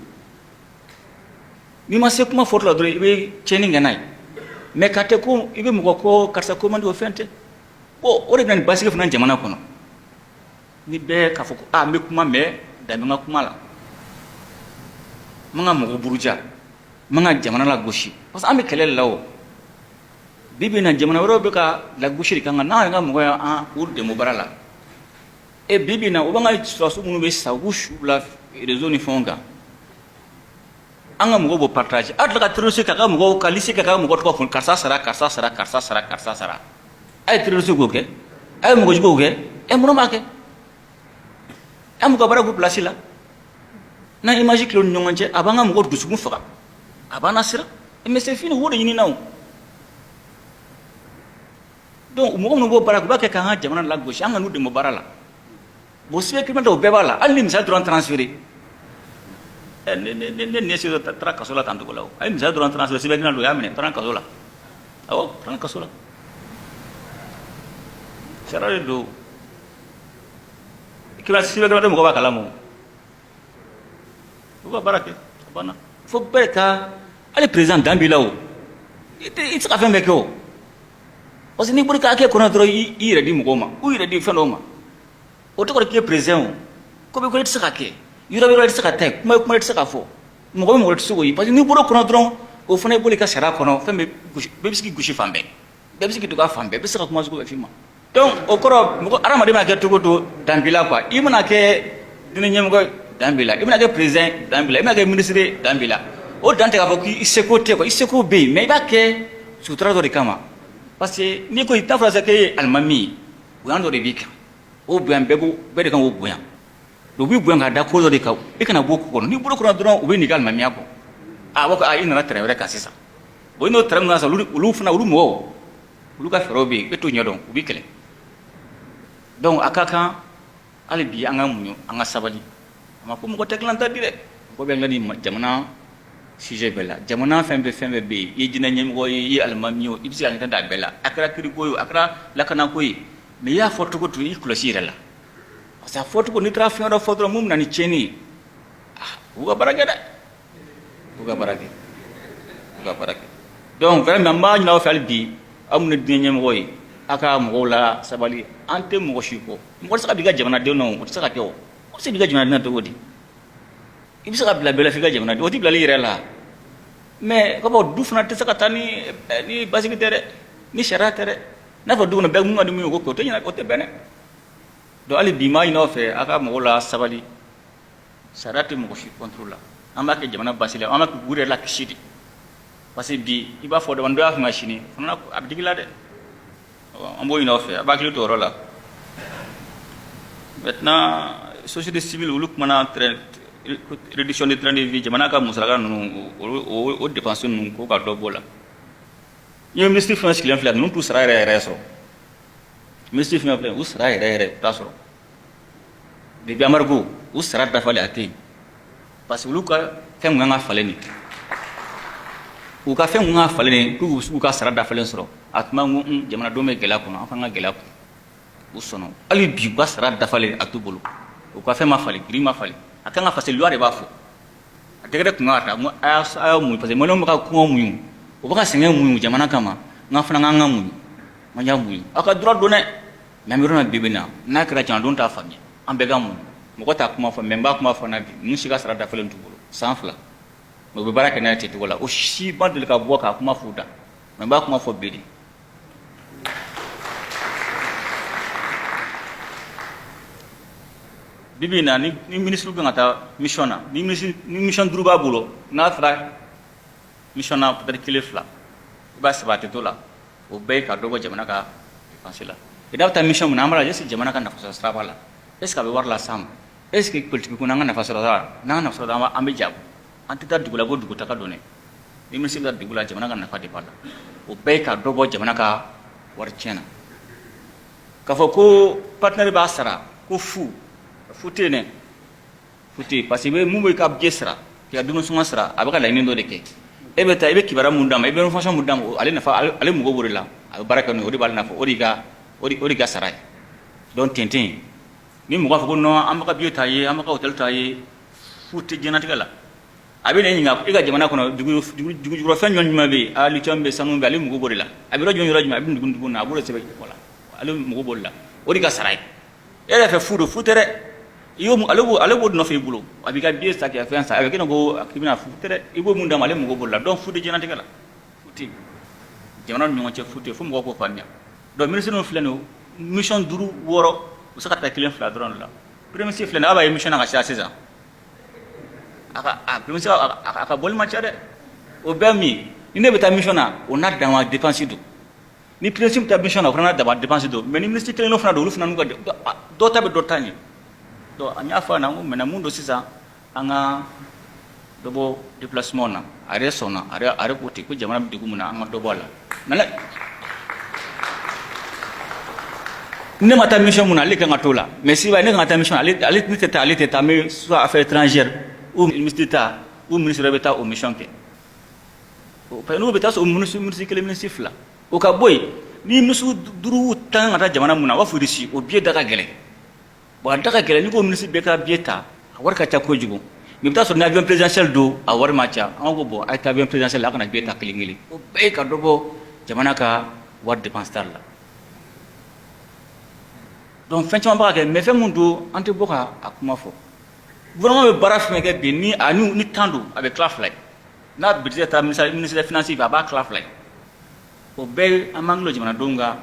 N'i ma se kuma fɔtɔ la dɔrɔn, i bɛ tiɲɛni kɛ n'a ye. Mais ka tɛ ko i bɛ mɔgɔ ko karisa ko man di, o fɛn tɛ. Bon, o de bɛ na ni basigi fana jamana kɔnɔ. Ni bɛɛ k'a fɔ ko aa, n bɛ kuma, mais dan bɛ n ka kuma la, n man ka mɔgɔ buruja, n man ka jamana lagosi, parce que an bɛ kɛlɛ de la. O bi bi in na, jamana wɛrɛw bɛ ka lagosi de kan n'an yɛrɛ ka mɔgɔ y'an k'u dɛmɛ baara la. E bi bi in na, u b'an ka sɔrɔdasiw minnu bɛ sa, u b'u su bila réseau ni fɛnw kan, an ka mɔgɔw b'o partage. A tila ka terroriste k'a ka mɔgɔw ka liste k'a ka mɔgɔ tɔgɔ fɔ: karisa sara, karisa sara, karisa sara, karisa sara. A ye terroriste k'o kɛ, a ye mɔgɔ juguw kɛ. Ɛ, mun b'a kɛ? An b'u ka baara k'u place la. N'a image kilo ni ɲɔgɔn cɛ, a b'an ka mɔgɔ dusukun faga, a b'an siran. Mais c'est fini, o de ɲinina o. Donc mɔgɔ minnu b'o baara kɛ, u b'a kɛ k'an ka jamana lagosi, an ka n'u dɛmɛ baara la. Bon, cybercriminalité, o bɛɛ b'a la. Hali ni misali dɔrɔn transféré, ne ne ne ne se taara kaso la tan cogo la. O a ye misali dɔrɔn transféré, cybercriminalité, o y'a minɛ, taara kaso la. Awɔ, taara kaso la. Sariya de don. Cybercriminalité, mɔgɔ b'a kalama, o u ka baara kɛ, a banna. Fo bɛɛ ka, hali président, dan b'i la. O i tɛ se ka fɛn bɛɛ kɛ o, parce que n'i bɔra i ka hakɛ kɔnɔ dɔrɔn, i yɛrɛ di mɔgɔw ma, u yɛrɛ di fɛn dɔw ma. O tɔgɔ k'i ye président, o ko bɛ ko i tɛ se ka kɛ yɔrɔ yɔrɔ, i tɛ se ka taa yen, kuma kuma i tɛ se ka fɔ, mɔgɔ bɛ mɔgɔ tɛ se k'o ye, parce que n'i bɔra o kɔnɔ dɔrɔn, o fana bɔra i ka sariya kɔnɔ. Fɛn bɛɛ gosi, bɛɛ bɛ se k'i gosi fan bɛɛ, bɛɛ bɛ se k'i dɔgɔya fan bɛɛ, bɛɛ bɛ se ka kuma sugu bɛɛ f'i ma. Donc o kɔrɔ, mɔgɔ hadamaden mana kɛ cogo o cogo, dan b'i la quoi. I mana kɛ diinɛ ɲɛmɔgɔ, dan b'i la. I mana kɛ président, dan b'i la. I mana kɛ ministre, dan b'i la. O dan tɛ k'a fɔ k'i seko tɛ quoi. I seko bɛ yen, mais i b'a kɛ sutura dɔ de kama, parce que n'i ko i t'a fɔra sisan k'e ye alimami ye, bonya dɔ de b'i kan. O bonya, bɛɛ b'o, bɛɛ de kan k'o bonya. U b'i bonya ka da ko dɔ de kan, i kana bɔ o ko kɔnɔ. N'i bɔra kɔnɔ dɔrɔn, u bɛ n'i ka alimamiya kɔ. A b'a fɔ a, i nana terrain wɛrɛ kan sisan. Bon, i n'o terrain min kan sisan, olu fana, olu mɔgɔw, olu ka fɛɛrɛw bɛ yen, e t'o ɲɛdɔn, u b'i kɛlɛ. Donc a ka kan hali bi an ka muɲu, an ka sabali. A ma ko mɔgɔ tɛ dilan ta di dɛ. Mɔgɔ bɛ di jamana sujet bɛɛ la, jamana fɛn bɛɛ, fɛn bɛɛ bɛ yen. I ye jinɛ ɲɛmɔgɔ ye, i ye alimami ye, i bɛ se ka nin ta bɛɛ la. A kɛra kiriko ye, a kɛra lakanako ye, mais i y'a fɔ cogo cogo, i kɔlɔsi i yɛrɛ la, parce que a fɔ cogo, n'i taara fɛn wɛrɛ fɔ dɔrɔn, mun bɛ na ni tiɲɛni ye, ah, u ka baara kɛ dɛ, u ka baara kɛ, u ka baara kɛ. Donc vraiment, n b'a ɲini aw fɛ hali bi, aw minnu ye diinɛ ɲɛmɔgɔ ye, aw ka mɔgɔw la sabali. An tɛ mɔgɔ si kɔ. Mɔgɔ tɛ se ka bin i ka jamanadenw na, o tɛ se ka kɛ. O o bɛ se k'i ka jamanaden na cogo di? I bɛ se ka bila bɛɛ la f'i ka jamanaden, o tɛ bilali yɛrɛ la. Mais ka bɔ du fana tɛ se ka taa ni basigi tɛ dɛ, ni sariya tɛ dɛ. N'a fɔ du kɔnɔ bɛɛ mun ka di mun ye, o ko kɛ, o tɛ ɲɛna, o tɛ bɛn dɛ. Donc hali bi, n b'a ɲini aw fɛ, aw ka mɔgɔw la sabali. Sariya tɛ mɔgɔ si contre la. An b'a kɛ jamana basi la, an b'a kɛ k'u yɛrɛ la kisi de, parce que bi i b'a fɔ dɔ y'a f'i ma sini fana, a bɛ digi la dɛ. An b'o ɲini aw fɛ, a b'a hakili to o yɔrɔ la. Maintenant, société civile, olu kumana réduction de train de vie, jamana ka musaka ninnu, o dépense ninnu, ko ka dɔ b'o la. N ye ministre fɛn sigilen filɛ, ninnu t'u sara yɛrɛ yɛrɛ sɔrɔ. Ministre fɛn filɛ, u sara yɛrɛ yɛrɛ u t'a sɔrɔ. Depuis embargo, U sara dafalen a tɛ yen, parce que olu ka fɛn kun kan ka falen de, u ka fɛn kun kan ka falen de k'u k'u ka sara dafalen sɔrɔ. A tuma ko jamanadenw bɛ gɛlɛya kɔnɔ, an fana ka gɛlɛya kun. U sɔnna. Hali bi, u ka sara dafalen a t'u bolo, u ka fɛn ma falen, grille ma falen. A kan ka falen, loi de b'a fɔ. A décret kun kan ka ta. N ko a y'a muɲu, parce que maliyɛnw bɛ ka kɔngɔ muɲu, u bɛ ka sɛgɛn muɲu jamana kama. N ka fana k'an ka muɲu, an y'a muɲu. Aw ka droit don dɛ, mais an bɛ yɔrɔ min na bi bi in na, n'a kɛra jamanadenw t'a faamuya. An bɛɛ ka muɲu. Mɔgɔ t'a kuma fɔ, mais n b'a kuma fɔ na bi. Ninnu si ka sara dafalen t'u bolo san 2, mais u bɛ baara kɛ n'a ye ten cogo la. O si ma deli ka bɔ k'a kuma f'u da, mais n b'a kuma fɔ bi de. Bi bi in na, ni ministre kan ka taa mission na, ni ministre ni mission duuru b'a bolo, n'a taara mission na peut-être kelen, fila, i b'a saba, a tɛ to la. O bɛɛ ye ka dɔ bɔ jamana ka dépense la. Et n'a bɛ taa mission min na, an b'a lajɛ, est ce que jamana ka nafa sɔrɔ sira b'a la, est ce que a bɛ wari las'an ma, est ce que politique ko n'an ka nafa sɔrɔ sira la, n'an ka nafa sɔrɔ, an bɛ jaabi. An tɛ taa dugu la ko dugu taga don dɛ. Ni ministre bɛ taa dugu la, jamana ka nafa de b'a la. O bɛɛ ye ka dɔ bɔ jamana ka wari tiɲɛ na. K'a fɔ ko partenaire b'a sara ko fu fu tɛ yen dɛ, fu tɛ yen, parce que mun bɛ ka billet sara, k'i ka dumuni sɔngɔ sara, a bɛ ka laɲini dɔ de kɛ. E bɛ taa, i bɛ kibaruya mun d'a ma, i bɛ information mun d'a ma, ale nafa, ale mago b'o de la, a bɛ baara kɛ n'o ye, o de b'ale nafa, o de ka sara ye. Donc ten tɛ yen. Ni mɔgɔ b'a fɔ ko non, an bɛ ka billet ta ye, an bɛ ka hôtel ta ye, fu tɛ diɲɛlatigɛ la. A bɛ na e ɲininka, e ka jamana kɔnɔ dugu jukɔrɔfɛn jumɛn jumɛn bɛ yen? A lithium bɛ, sanu bɛ, ale mago b'o de la. A bɛ yɔrɔ jumɛn, yɔrɔ jumɛn, a bɛ dugu dugu na, a b'o de sɛbɛn. Voilà, ale mago b'o de la, o de ka sara ye. E yɛrɛ fɛ fu don, fu tɛ dɛ. I y'o, ale b'o nɔfɛ i bolo, a b'i ka billet san, k'i ka fɛn san, a bɛ kɛ ko k'i bɛna, fu tɛ dɛ. I b'o mun d'a ma, ale mago b'o de la. Donc fu tɛ diɲɛlatigɛ la, fu tɛ jamana ni ɲɔgɔn cɛ, fu tɛ. Fo mɔgɔw k'o faamuya. Donc ministre ninnu filɛ nin ye, mission duuru, wɔɔrɔ, u bɛ se ka taa kelen, fila dɔrɔn de la. Premier ministre filɛ nin ye, aw b'a ye mission na ka caya sisan. A ka a premier ministre a ka bɔli man ca dɛ. O bɛɛ min, ni ne bɛ taa mission na, o n'a dama dépense don. Ni premier ministre bɛ taa mission na, o fana n'a dama dépense don. Mais ni ministre kelen fana don, olu fana n'u ka dɔ ta bɛ dɔ ta ɲɛ. Donc an y'a fɔ a ɲɛna, n ko maintenant mun don sisan, an ka dɔ bɔ déplacement na. A yɛrɛ sɔnna, a yɛrɛ ko ten ko jamana bɛ degun min na, an ka dɔ bɔ a la. Ne ma taa mission mun na, ale kan ka t'o la. Mais si ne kan ka taa mission, ale ne tɛ taa, ale tɛ taa, mais soit affaires étrangères ou ministre d'État ou ministre wɛrɛ bɛ taa o mission kɛ. Parce que n'u bɛ taa sɔrɔ ministre kelen, ministre fila, o ka bɔ yen. Ni ministre duuru tan ka taa jamana mun na, a b'a fɔ Russie, o billet da ka gɛlɛn. Bon, a da ka gɛlɛn. N'i ko ministre bɛɛ ka billet ta, a wari ka ca kojugu. Mais i bɛ taa sɔrɔ ni avion présidentiel don, a wari ma ca. An ko bon, a ye taa avion présidentiel la, a kana billet ta kelen kelen. O bɛɛ ye ka dɔ bɔ jamana ka wari dépense ta la. Donc fɛn caman b'a kɛ, mais fɛn mun don, an tɛ bɔ ka a kuma fɔ. Gouvernement bɛ baara fɛn kɛ bi, ni a ni temps don, a bɛ tila fila ye. N'a budget taara ministère des finances fɛ, a b'a tila fila ye. O bɛɛ an b'an tulo jamanadenw ka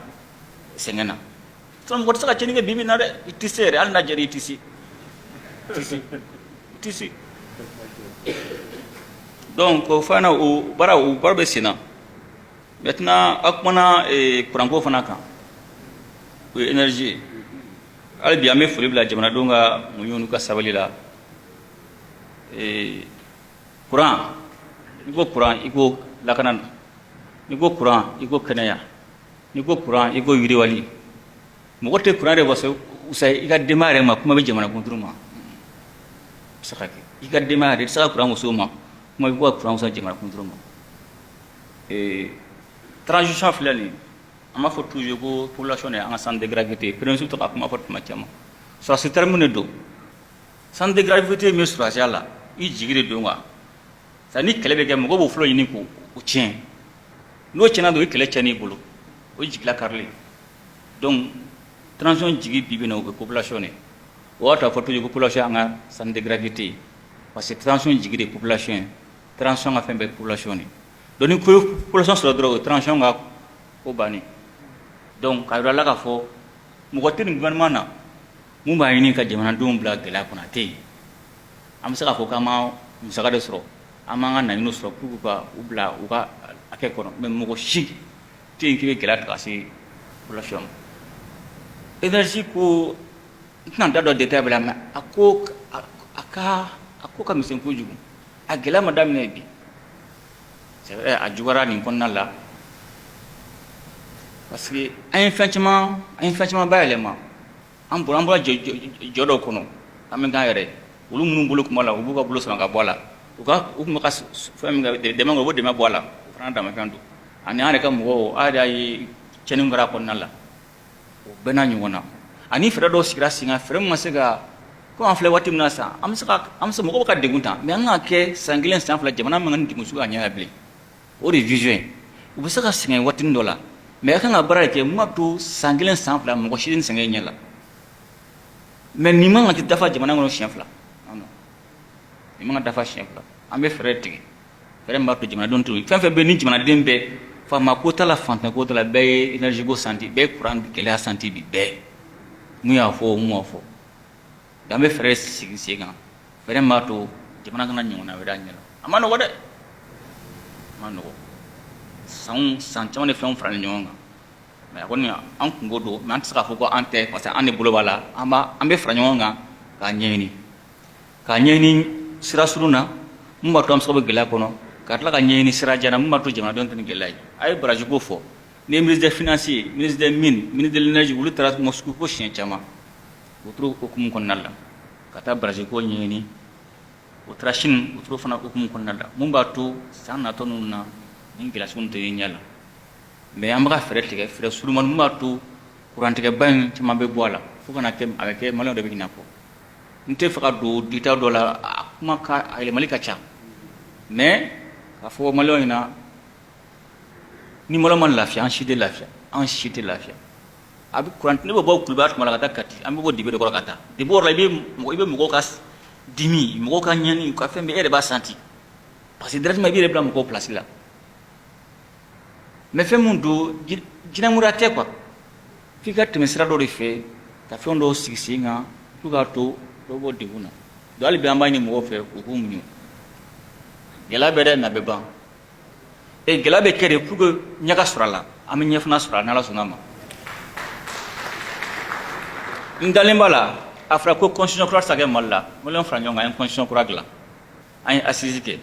sɛgɛn na. Sinon mɔgɔ tɛ se ka tiɲɛni kɛ bi bi in na dɛ. I tɛ se yɛrɛ, hali n'a diyara i tɛ se, i tɛ se, i tɛ se. Donc o fana, o baara bɛ sen na. Maintenant, aw kumana kuranko fana kan, o ye énergie ye. Hali bi, an bɛ foli bila jamanadenw ka muɲu n'u ka sabali la. Kuran, n'i ko kuran, i ko lakana, n'i ko kuran, i ko kɛnɛya, n'i ko kuran, i ko yiriwali. Mɔgɔ tɛ kuran yɛrɛ wasa i ka denbaya yɛrɛ ma, kuma bɛ jamana kunturu ma. Se ka kɛ i ka denbaya yɛrɛ, i tɛ se ka kuran musow ma, kuma bɛ ka kuran wusa jamana kunturu ma. Transition filɛ nin ye, an b'a fɔ toujours ko population de ye an ka centre de gravité. Premier ministre to ka kuma fɔ tuma caman. Sɔrɔdasi terme de don. Centre de gravité min sɔrɔdasiya la, i jigi de don quoi. C'est ni kɛlɛ bɛ kɛ, mɔgɔw b'o fɔlɔ ɲini k'o tiɲɛ. N'o tiɲɛna dɔrɔn, o ye kɛlɛ tiɲɛn'i bolo, o ye jigila karilen. Donc transition jigi bi bi in na, o bɛ population de. O b'a to a fɔ toujours ko population an ka centre de gravité ye, parce que transition jigi de ye population ye. Transition ka fɛn bɛɛ population de. Donc ni ko population sɔrɔ dɔrɔn, o ye transition ka ko bannen. Donc k'a yira la k'a fɔ mɔgɔ tɛ nin gouvernement na mun b'a ɲini ka jamanadenw bila gɛlɛya kɔnɔ, a tɛ yen. An bɛ se k'a fɔ k'an ma musaka de sɔrɔ, an m'an ka laɲiniw sɔrɔ pour ka u bila u ka hakɛ kɔnɔ, mais mɔgɔ si tɛ yen k'i bɛ gɛlɛya ta ka se population ma. Énergie ko, n tɛna n da don détail bɛɛ la, mais a ko ka misɛn kojugu. A gɛlɛya ma daminɛ bi. C'est vrai, a juguyara nin kɔnɔna la, parce que an ye fɛn caman bayɛlɛma. An bɔra jɔ dɔw kɔnɔ, an bɛ k'an yɛrɛ ye. Olu minnu bolo kuma la, u b'u ka bolo sama ka bɔ a la. U ka u tun bɛ ka fɛn min kɛ, dɛmɛ, u b'o dɛmɛ bɔ a la. O fana dama fɛn don. Ani an yɛrɛ ka mɔgɔw, a yɛrɛ y'a ye tiɲɛni kɛra a kɔnɔna la. O bɛɛ n'a ɲɔgɔn na, ani fɛɛrɛ dɔw sigira sen kan, fɛɛrɛ min ma se ka ko an filɛ waati min na sisan, an bɛ se ka an bɛ se mɔgɔw bɛ ka degun ta, mais an ka kɛ san 1, san 2, jamana man ka nin degun sugu a ɲɛ la bilen. O de ye vision ye. U bɛ se ka sɛgɛn waatinin dɔ la, mais a kan ka baara de kɛ mun b'a to san 1, san 2, mɔgɔ si tɛ nin sɛgɛn ɲɛ la. Mais nin man ka dafa jamana kɔnɔ siɲɛ 2. Non, nin man ka dafa siɲɛ 2. An bɛ fɛɛrɛ tigɛ, fɛɛrɛ min b'a to jamanadenw to fɛn fɛn bɛ ni jamanaden bɛɛ, faama ko t'a la, fantan ko t'a la, bɛɛ ye énergie ko santi, bɛɛ ye courant gɛlɛya santi bi, bɛɛ mun y'a fɔ, mun m'a fɔ. An bɛ fɛɛrɛ sigi sen kan, fɛɛrɛ min b'a to jamana kana ɲɔgɔnna wɛrɛ a ɲɛ la. A ma nɔgɔ dɛ, a ma nɔgɔ. San san caman de fɛnw faralen ɲɔgɔn kan, mais a kɔni an kunko don, mais an tɛ se k'a fɔ ko an tɛ, parce que an de bolo b'a la. An bɛ fara ɲɔgɔn kan k'a ɲɛɲini, k'a ɲɛɲini sira surun na mun b'a to an bɛ se ka bɔ gɛlɛya kɔnɔ, ka tila ka ɲɛɲini sira jan na mun b'a to jamanadenw tɛ ni gɛlɛya ye. A ye barrage ko fɔ. Ni ye ministre des finances ye, ministre des mines, ministre de l'énergie, olu taara Moscou fo siɲɛ caman. U tora hukumu kɔnɔna la ka taa barrage ko ɲɛɲini. U taara Chine, u tora fana hukumu kɔnɔna la mun b'a to san natɔ ninnu na nin gɛlɛya sugu tɛ ye ɲɛ la. Mais an bɛ ka fɛɛrɛ tigɛ, fɛɛrɛ surumani mun b'a to kurantigɛba in caman bɛ bɔ a la, fo kana kɛ a bɛ kɛ maliyɛnw de bɛ ɲinɛ kɔ. N tɛ fɛ ka don détail dɔ la, a kuma ka a yɛlɛmali ka ca, mais k'a fɔ maliyɛnw ɲɛna, ni maliyɛnw ma lafiya, an si tɛ lafiya, an si tɛ lafiya. A bɛ kuran, ne bɛ bɔ Kuluba tuma la ka taa Kati, an bɛ bɔ dibi de kɔrɔ ka taa dibi yɔrɔ la, i bɛ mɔgɔw ka dimi, mɔgɔw ka ɲɛni, u ka fɛn bɛɛ, e yɛrɛ b'a santi, parce que directement i b'i yɛrɛ bila mɔgɔw place la. Mais fɛn mun don, jinɛmoriya tɛ quoi, f'i ka tɛmɛ sira dɔ de fɛ ka fɛn dɔw sigi sen kan pour k'a to dɔ bɔ degun na. Donc hali bi an b'a ɲini mɔgɔw fɛ u k'u muɲu. Gɛlɛya bɛ dɛ, mais a bɛ ban. E gɛlɛya bɛ kɛ de pour que ɲɛ ka sɔrɔ a la. An bɛ ɲɛ fana sɔrɔ a la, n'Ala sɔnna a ma. N dalen b'a la. A fɔra ko constitution kura tɛ se ka kɛ Mali la. Maliyɛnw fara ɲɔgɔn kan, an ye constitution kura dilan, an ye assise kɛ,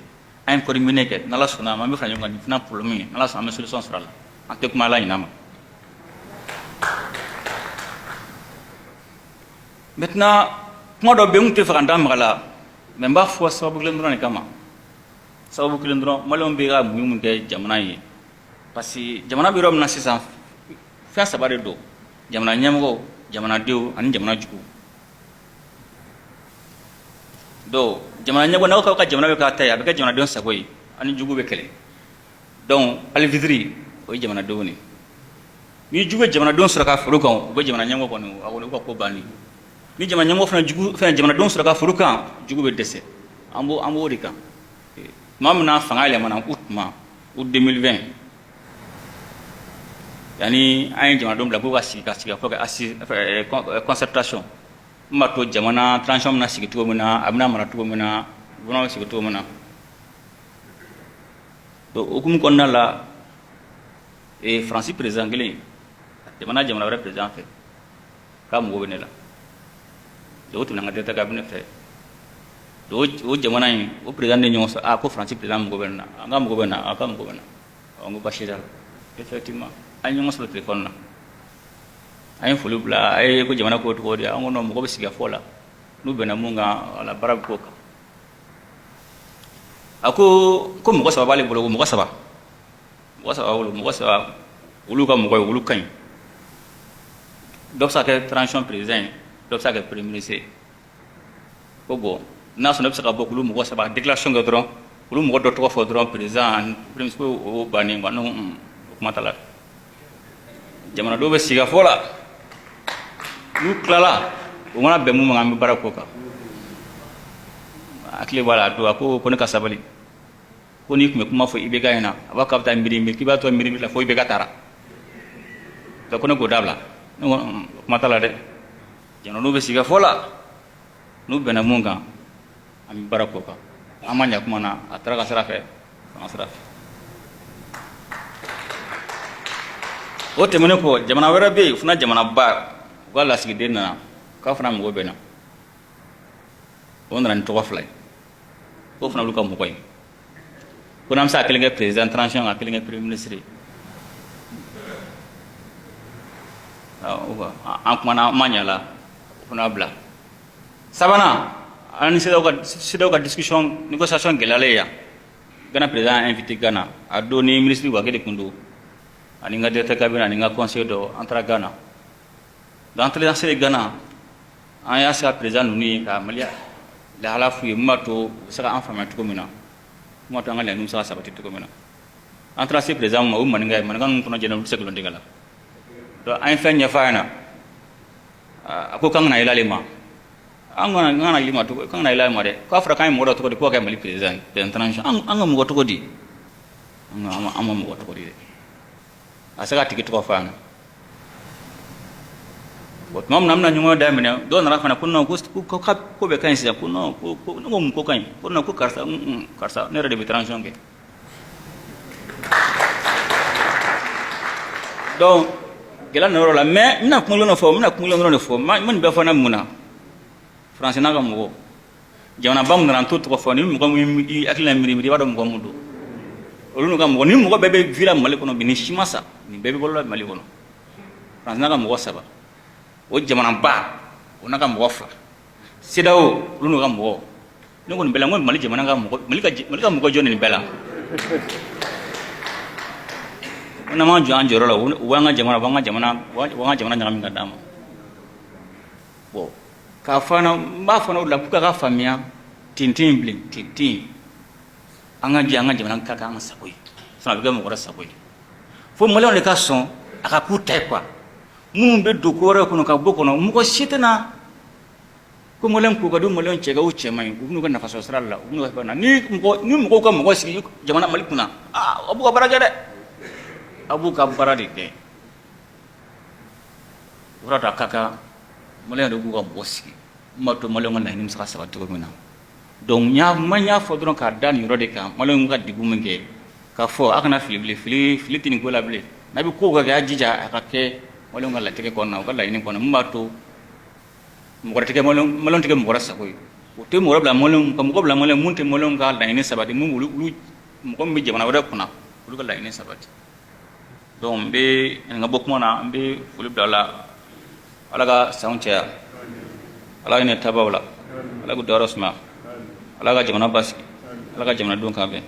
an ye code minier kɛ. N'Ala sɔnna a ma, an bɛ fara ɲɔgɔn kan nin fana problème ye. N'Ala sɔnna, an bɛ solution sɔrɔ a la. An tɛ kuma Ala ɲin'a ma. Maintenant, kuma dɔ bɛ yen, n tun tɛ fɛ ka n da maga la, mais n b'a fɔ sababu kelen dɔrɔn de kama, sababu kelen dɔrɔn. Maliyɛnw bɛ ka muɲu mun kɛ jamana ye, parce que jamana bɛ yɔrɔ min na sisan, fɛn saba de don: jamana ɲɛmɔgɔw, jamanadenw ani jamana juguw. Donc jamana ɲɛmɔgɔ, n'aw ka jamana bɛ k'a ta ye, a bɛ kɛ jamanadenw sago ye, ani jugu bɛ kɛlɛ. Donc arbitre, o ye jamanadenw de ye. Ni jugu ye jamanadenw sɔrɔ ka foro kan, u bɛ jamana ɲɛmɔgɔ kɔni, a kɔni u ka ko bannen. Ni jamana ɲɛmɔgɔ fana jugu fɛn jamanadenw sɔrɔ ka foro kan, jugu bɛ dɛsɛ. An b'o de kan. Tuma min na fanga yɛlɛmana, août tuma, août 2020, yanni an ye jamanadenw bila k'u ka sigi ka fɔ kɛ assise concertation min b'a to jamana transition bɛna sigi cogo min na, a bɛna mara cogo min na, gouvernement bɛ sigi cogo min na. Donc hukumu kɔnɔna la, Faransi président kelen, jamana wɛrɛ président fɛ k'a mago bɛ ne la. Donc o tɛmɛna n ka directeur cabinet fɛ. Donc o jamana in, o président de ɲɔgɔn sɔrɔ. A ko Faransi président mago bɛ ne na, an ka mago bɛ na, a ka mago bɛ na. N ko baasi t'a la. Effectivement, an ye ɲɔgɔn sɔrɔ téléphone na, an ye foli bila. A ye ko jamana ko cogo di? An ko non, mɔgɔ bɛ sigi ka fɔ la, n'u bɛnna mun kan, wala baara bɛ k'o kan. A ko ko mɔgɔ saba b'ale bolo, ko mɔgɔ saba, mɔgɔ saba bolo, mɔgɔ saba, olu ka mɔgɔ ye, olu ka ɲi. Dɔ bɛ se ka kɛ transition président ye, dɔ bɛ se ka kɛ premier ministre ye. Ko bon, n'a sɔnna, e bɛ se ka bɔ k'olu mɔgɔ saba déclaration kɛ dɔrɔn, olu mɔgɔ dɔ tɔgɔ fɔ dɔrɔn, président ani premier ministre, o bannen quoi. Ne ko o kuma t'a la. Jamanadenw bɛ sigi ka fɔ la, n'u tilala, u mana bɛn mun ma, an bɛ baara k'o kan. Hakili b'a la, a don a ko ko ne ka sabali, ko n'i tun bɛ kuma fɔ IBK ɲɛna, a b'a k'a bɛ taa miiri miiri, k'i b'a to miiri miiri la fo IBK taara. Donc ko ne k'o dabila. Ne ko kuma t'a la dɛ. Jamanadenw bɛ sigi ka fɔ la, n'u bɛnna mun kan, an bɛ baara k'o kan. An ma ɲɛ kuma na, a taara ka sira fɛ, fanga sira fɛ. O tɛmɛnen kɔ, jamana wɛrɛ bɛ yen fana, jamanaba, u ka lasigiden nana k'a fana mago bɛ na. O nana ni tɔgɔ fila ye, k'o fana olu ka mɔgɔ ye, ko n'an bɛ se ka kelen kɛ président transition, ka kelen kɛ premier ministre ye. An kumana, an ma ɲɛ la, o fana bila. Sabanan, An ni CEDEAO ka discussion, négociation gɛlɛyalen yan, Ghana président y'a invité Ghana. A don ni ministre Wagué de tun don, ani n ka directeur cabinet, ani n ka conseiller dɔ. An taara Ghana. Donc an taara se Ghana, an y'a se président ninnu ye ka Mali lahala f'u ye, mun b'a to u bɛ se ka an faamuya cogo min na, mun b'a to an ka laɲiniw bɛ se ka sabati cogo min na. An taara se président ma, o maninka ye, maninka ninnu kɔnɔ jɛlen, olu tɛ se nkalon tigɛ la. Donc an ye fɛn ɲɛfɔ a ɲɛna. A ko k'an kana yɛlɛ ale ma. An kana yɛlɛ ma cogo, k'an kana yɛlɛ ale ma dɛ. K'a fɔra k'an ye mɔgɔ dɔ tɔgɔ di k'o ka kɛ Mali président ye, président transition. An ka mɔgɔ tɔgɔ di? An ma mɔgɔ tɔgɔ di dɛ. A se ka tigi tɔgɔ fɔ a ɲɛna. Bon, tuma min na an bɛna ɲɔgɔn daminɛ, dɔw nana fana ko non, ko ko bɛɛ ka ɲi sisan, ko non, ko ne ko mun ko ka ɲi? Ko non, ko karisa, karisa, ne yɛrɛ de bɛ transition kɛ. Donc gɛlɛya nana yɔrɔ la. Mais n bɛna kuma dɔ fɔ, n bɛna kuma dɔrɔn de fɔ. N ma nin bɛɛ fɔ ne mun na? Faransi n'a ka mɔgɔ, jamanaba min nana, n t'o tɔgɔ fɔ. Ni mɔgɔ min i hakili la miiri miiri, i b'a dɔn mɔgɔ mun don. Olu n'u ka mɔgɔ, ni mɔgɔ bɛɛ bɛ vila Mali kɔnɔ bi, ni si ma sa, nin bɛɛ bɛ balo la Mali kɔnɔ. Faransi n'a ka mɔgɔ saba, o jamanaba o n'a ka mɔgɔ fila, CEDEAO olu n'u ka mɔgɔ. Ne ko nin bɛɛ la, n ko Mali jamana ka mɔgɔ, Mali ka mɔgɔ jɔn nin bɛɛ la? N'an m'an jɔ an jɔyɔrɔ la, u b'an ka jamana, u b'an ka jamana, u b'an ka jamana ɲagami ka d'an ma. Bon, k'a fɔ an na, n b'a fɔ o de la pour que a ka faamuya, ten tɛ yen bilen, ten tɛ yen. An ka jɛ an ka jamana ka kɛ an sago ye, sinon a bɛ kɛ mɔgɔ wɛrɛ sago ye. Fo maliyɛnw de ka sɔn a ka k'u ta ye quoi. Minnu bɛ don ko wɛrɛ kɔnɔ ka bɔ kɔnɔ, mɔgɔ si tɛna ko maliyɛn ko ka di maliyɛn cɛ ka o cɛ man ɲi. U b'u ka nafa sɔrɔ sira la, u b'u ka fɛn na. Ni mɔgɔw ka mɔgɔ sigi jamana Mali kunna, aa, aw b'u ka baara kɛ dɛ, aw b'u ka baara de kɛ. O de a ka kan maliyɛn de k'u ka mɔgɔ sigi mun b'a to maliyɛnw ka laɲini bɛ se ka sabati cogo min na. Donc n y'a fɔ dɔrɔn k'a da nin yɔrɔ de kan, maliyɛnw ka degun min kɛ, k'a fɔ a kana fili bilen. Fili fili tɛ nin ko la bilen. N'a bɛ ko kɛ, a jija a ka kɛ maliyɛnw ka latigɛ kɔnɔna, u ka laɲini kɔnɔ, mun b'a to mɔgɔ wɛrɛ tɛ kɛ maliyɛnw tɛ kɛ mɔgɔ wɛrɛ sago ye. U tɛ mɔgɔ bila maliyɛnw ka mɔgɔ bila maliyɛn mun tɛ maliyɛnw ka laɲini sabati, mun olu mɔgɔ min bɛ jamana wɛrɛ kunna, olu ka laɲini sabati. Donc n bɛ n ka bɔ kuma na, n bɛ foli bila la. Ala ka sanw caya, Ala ka hinɛ tabaw la, Ala k'u dayɔrɔ suma, Ala ka jamana basigi, Ala ka jamanadenw kan bɛn.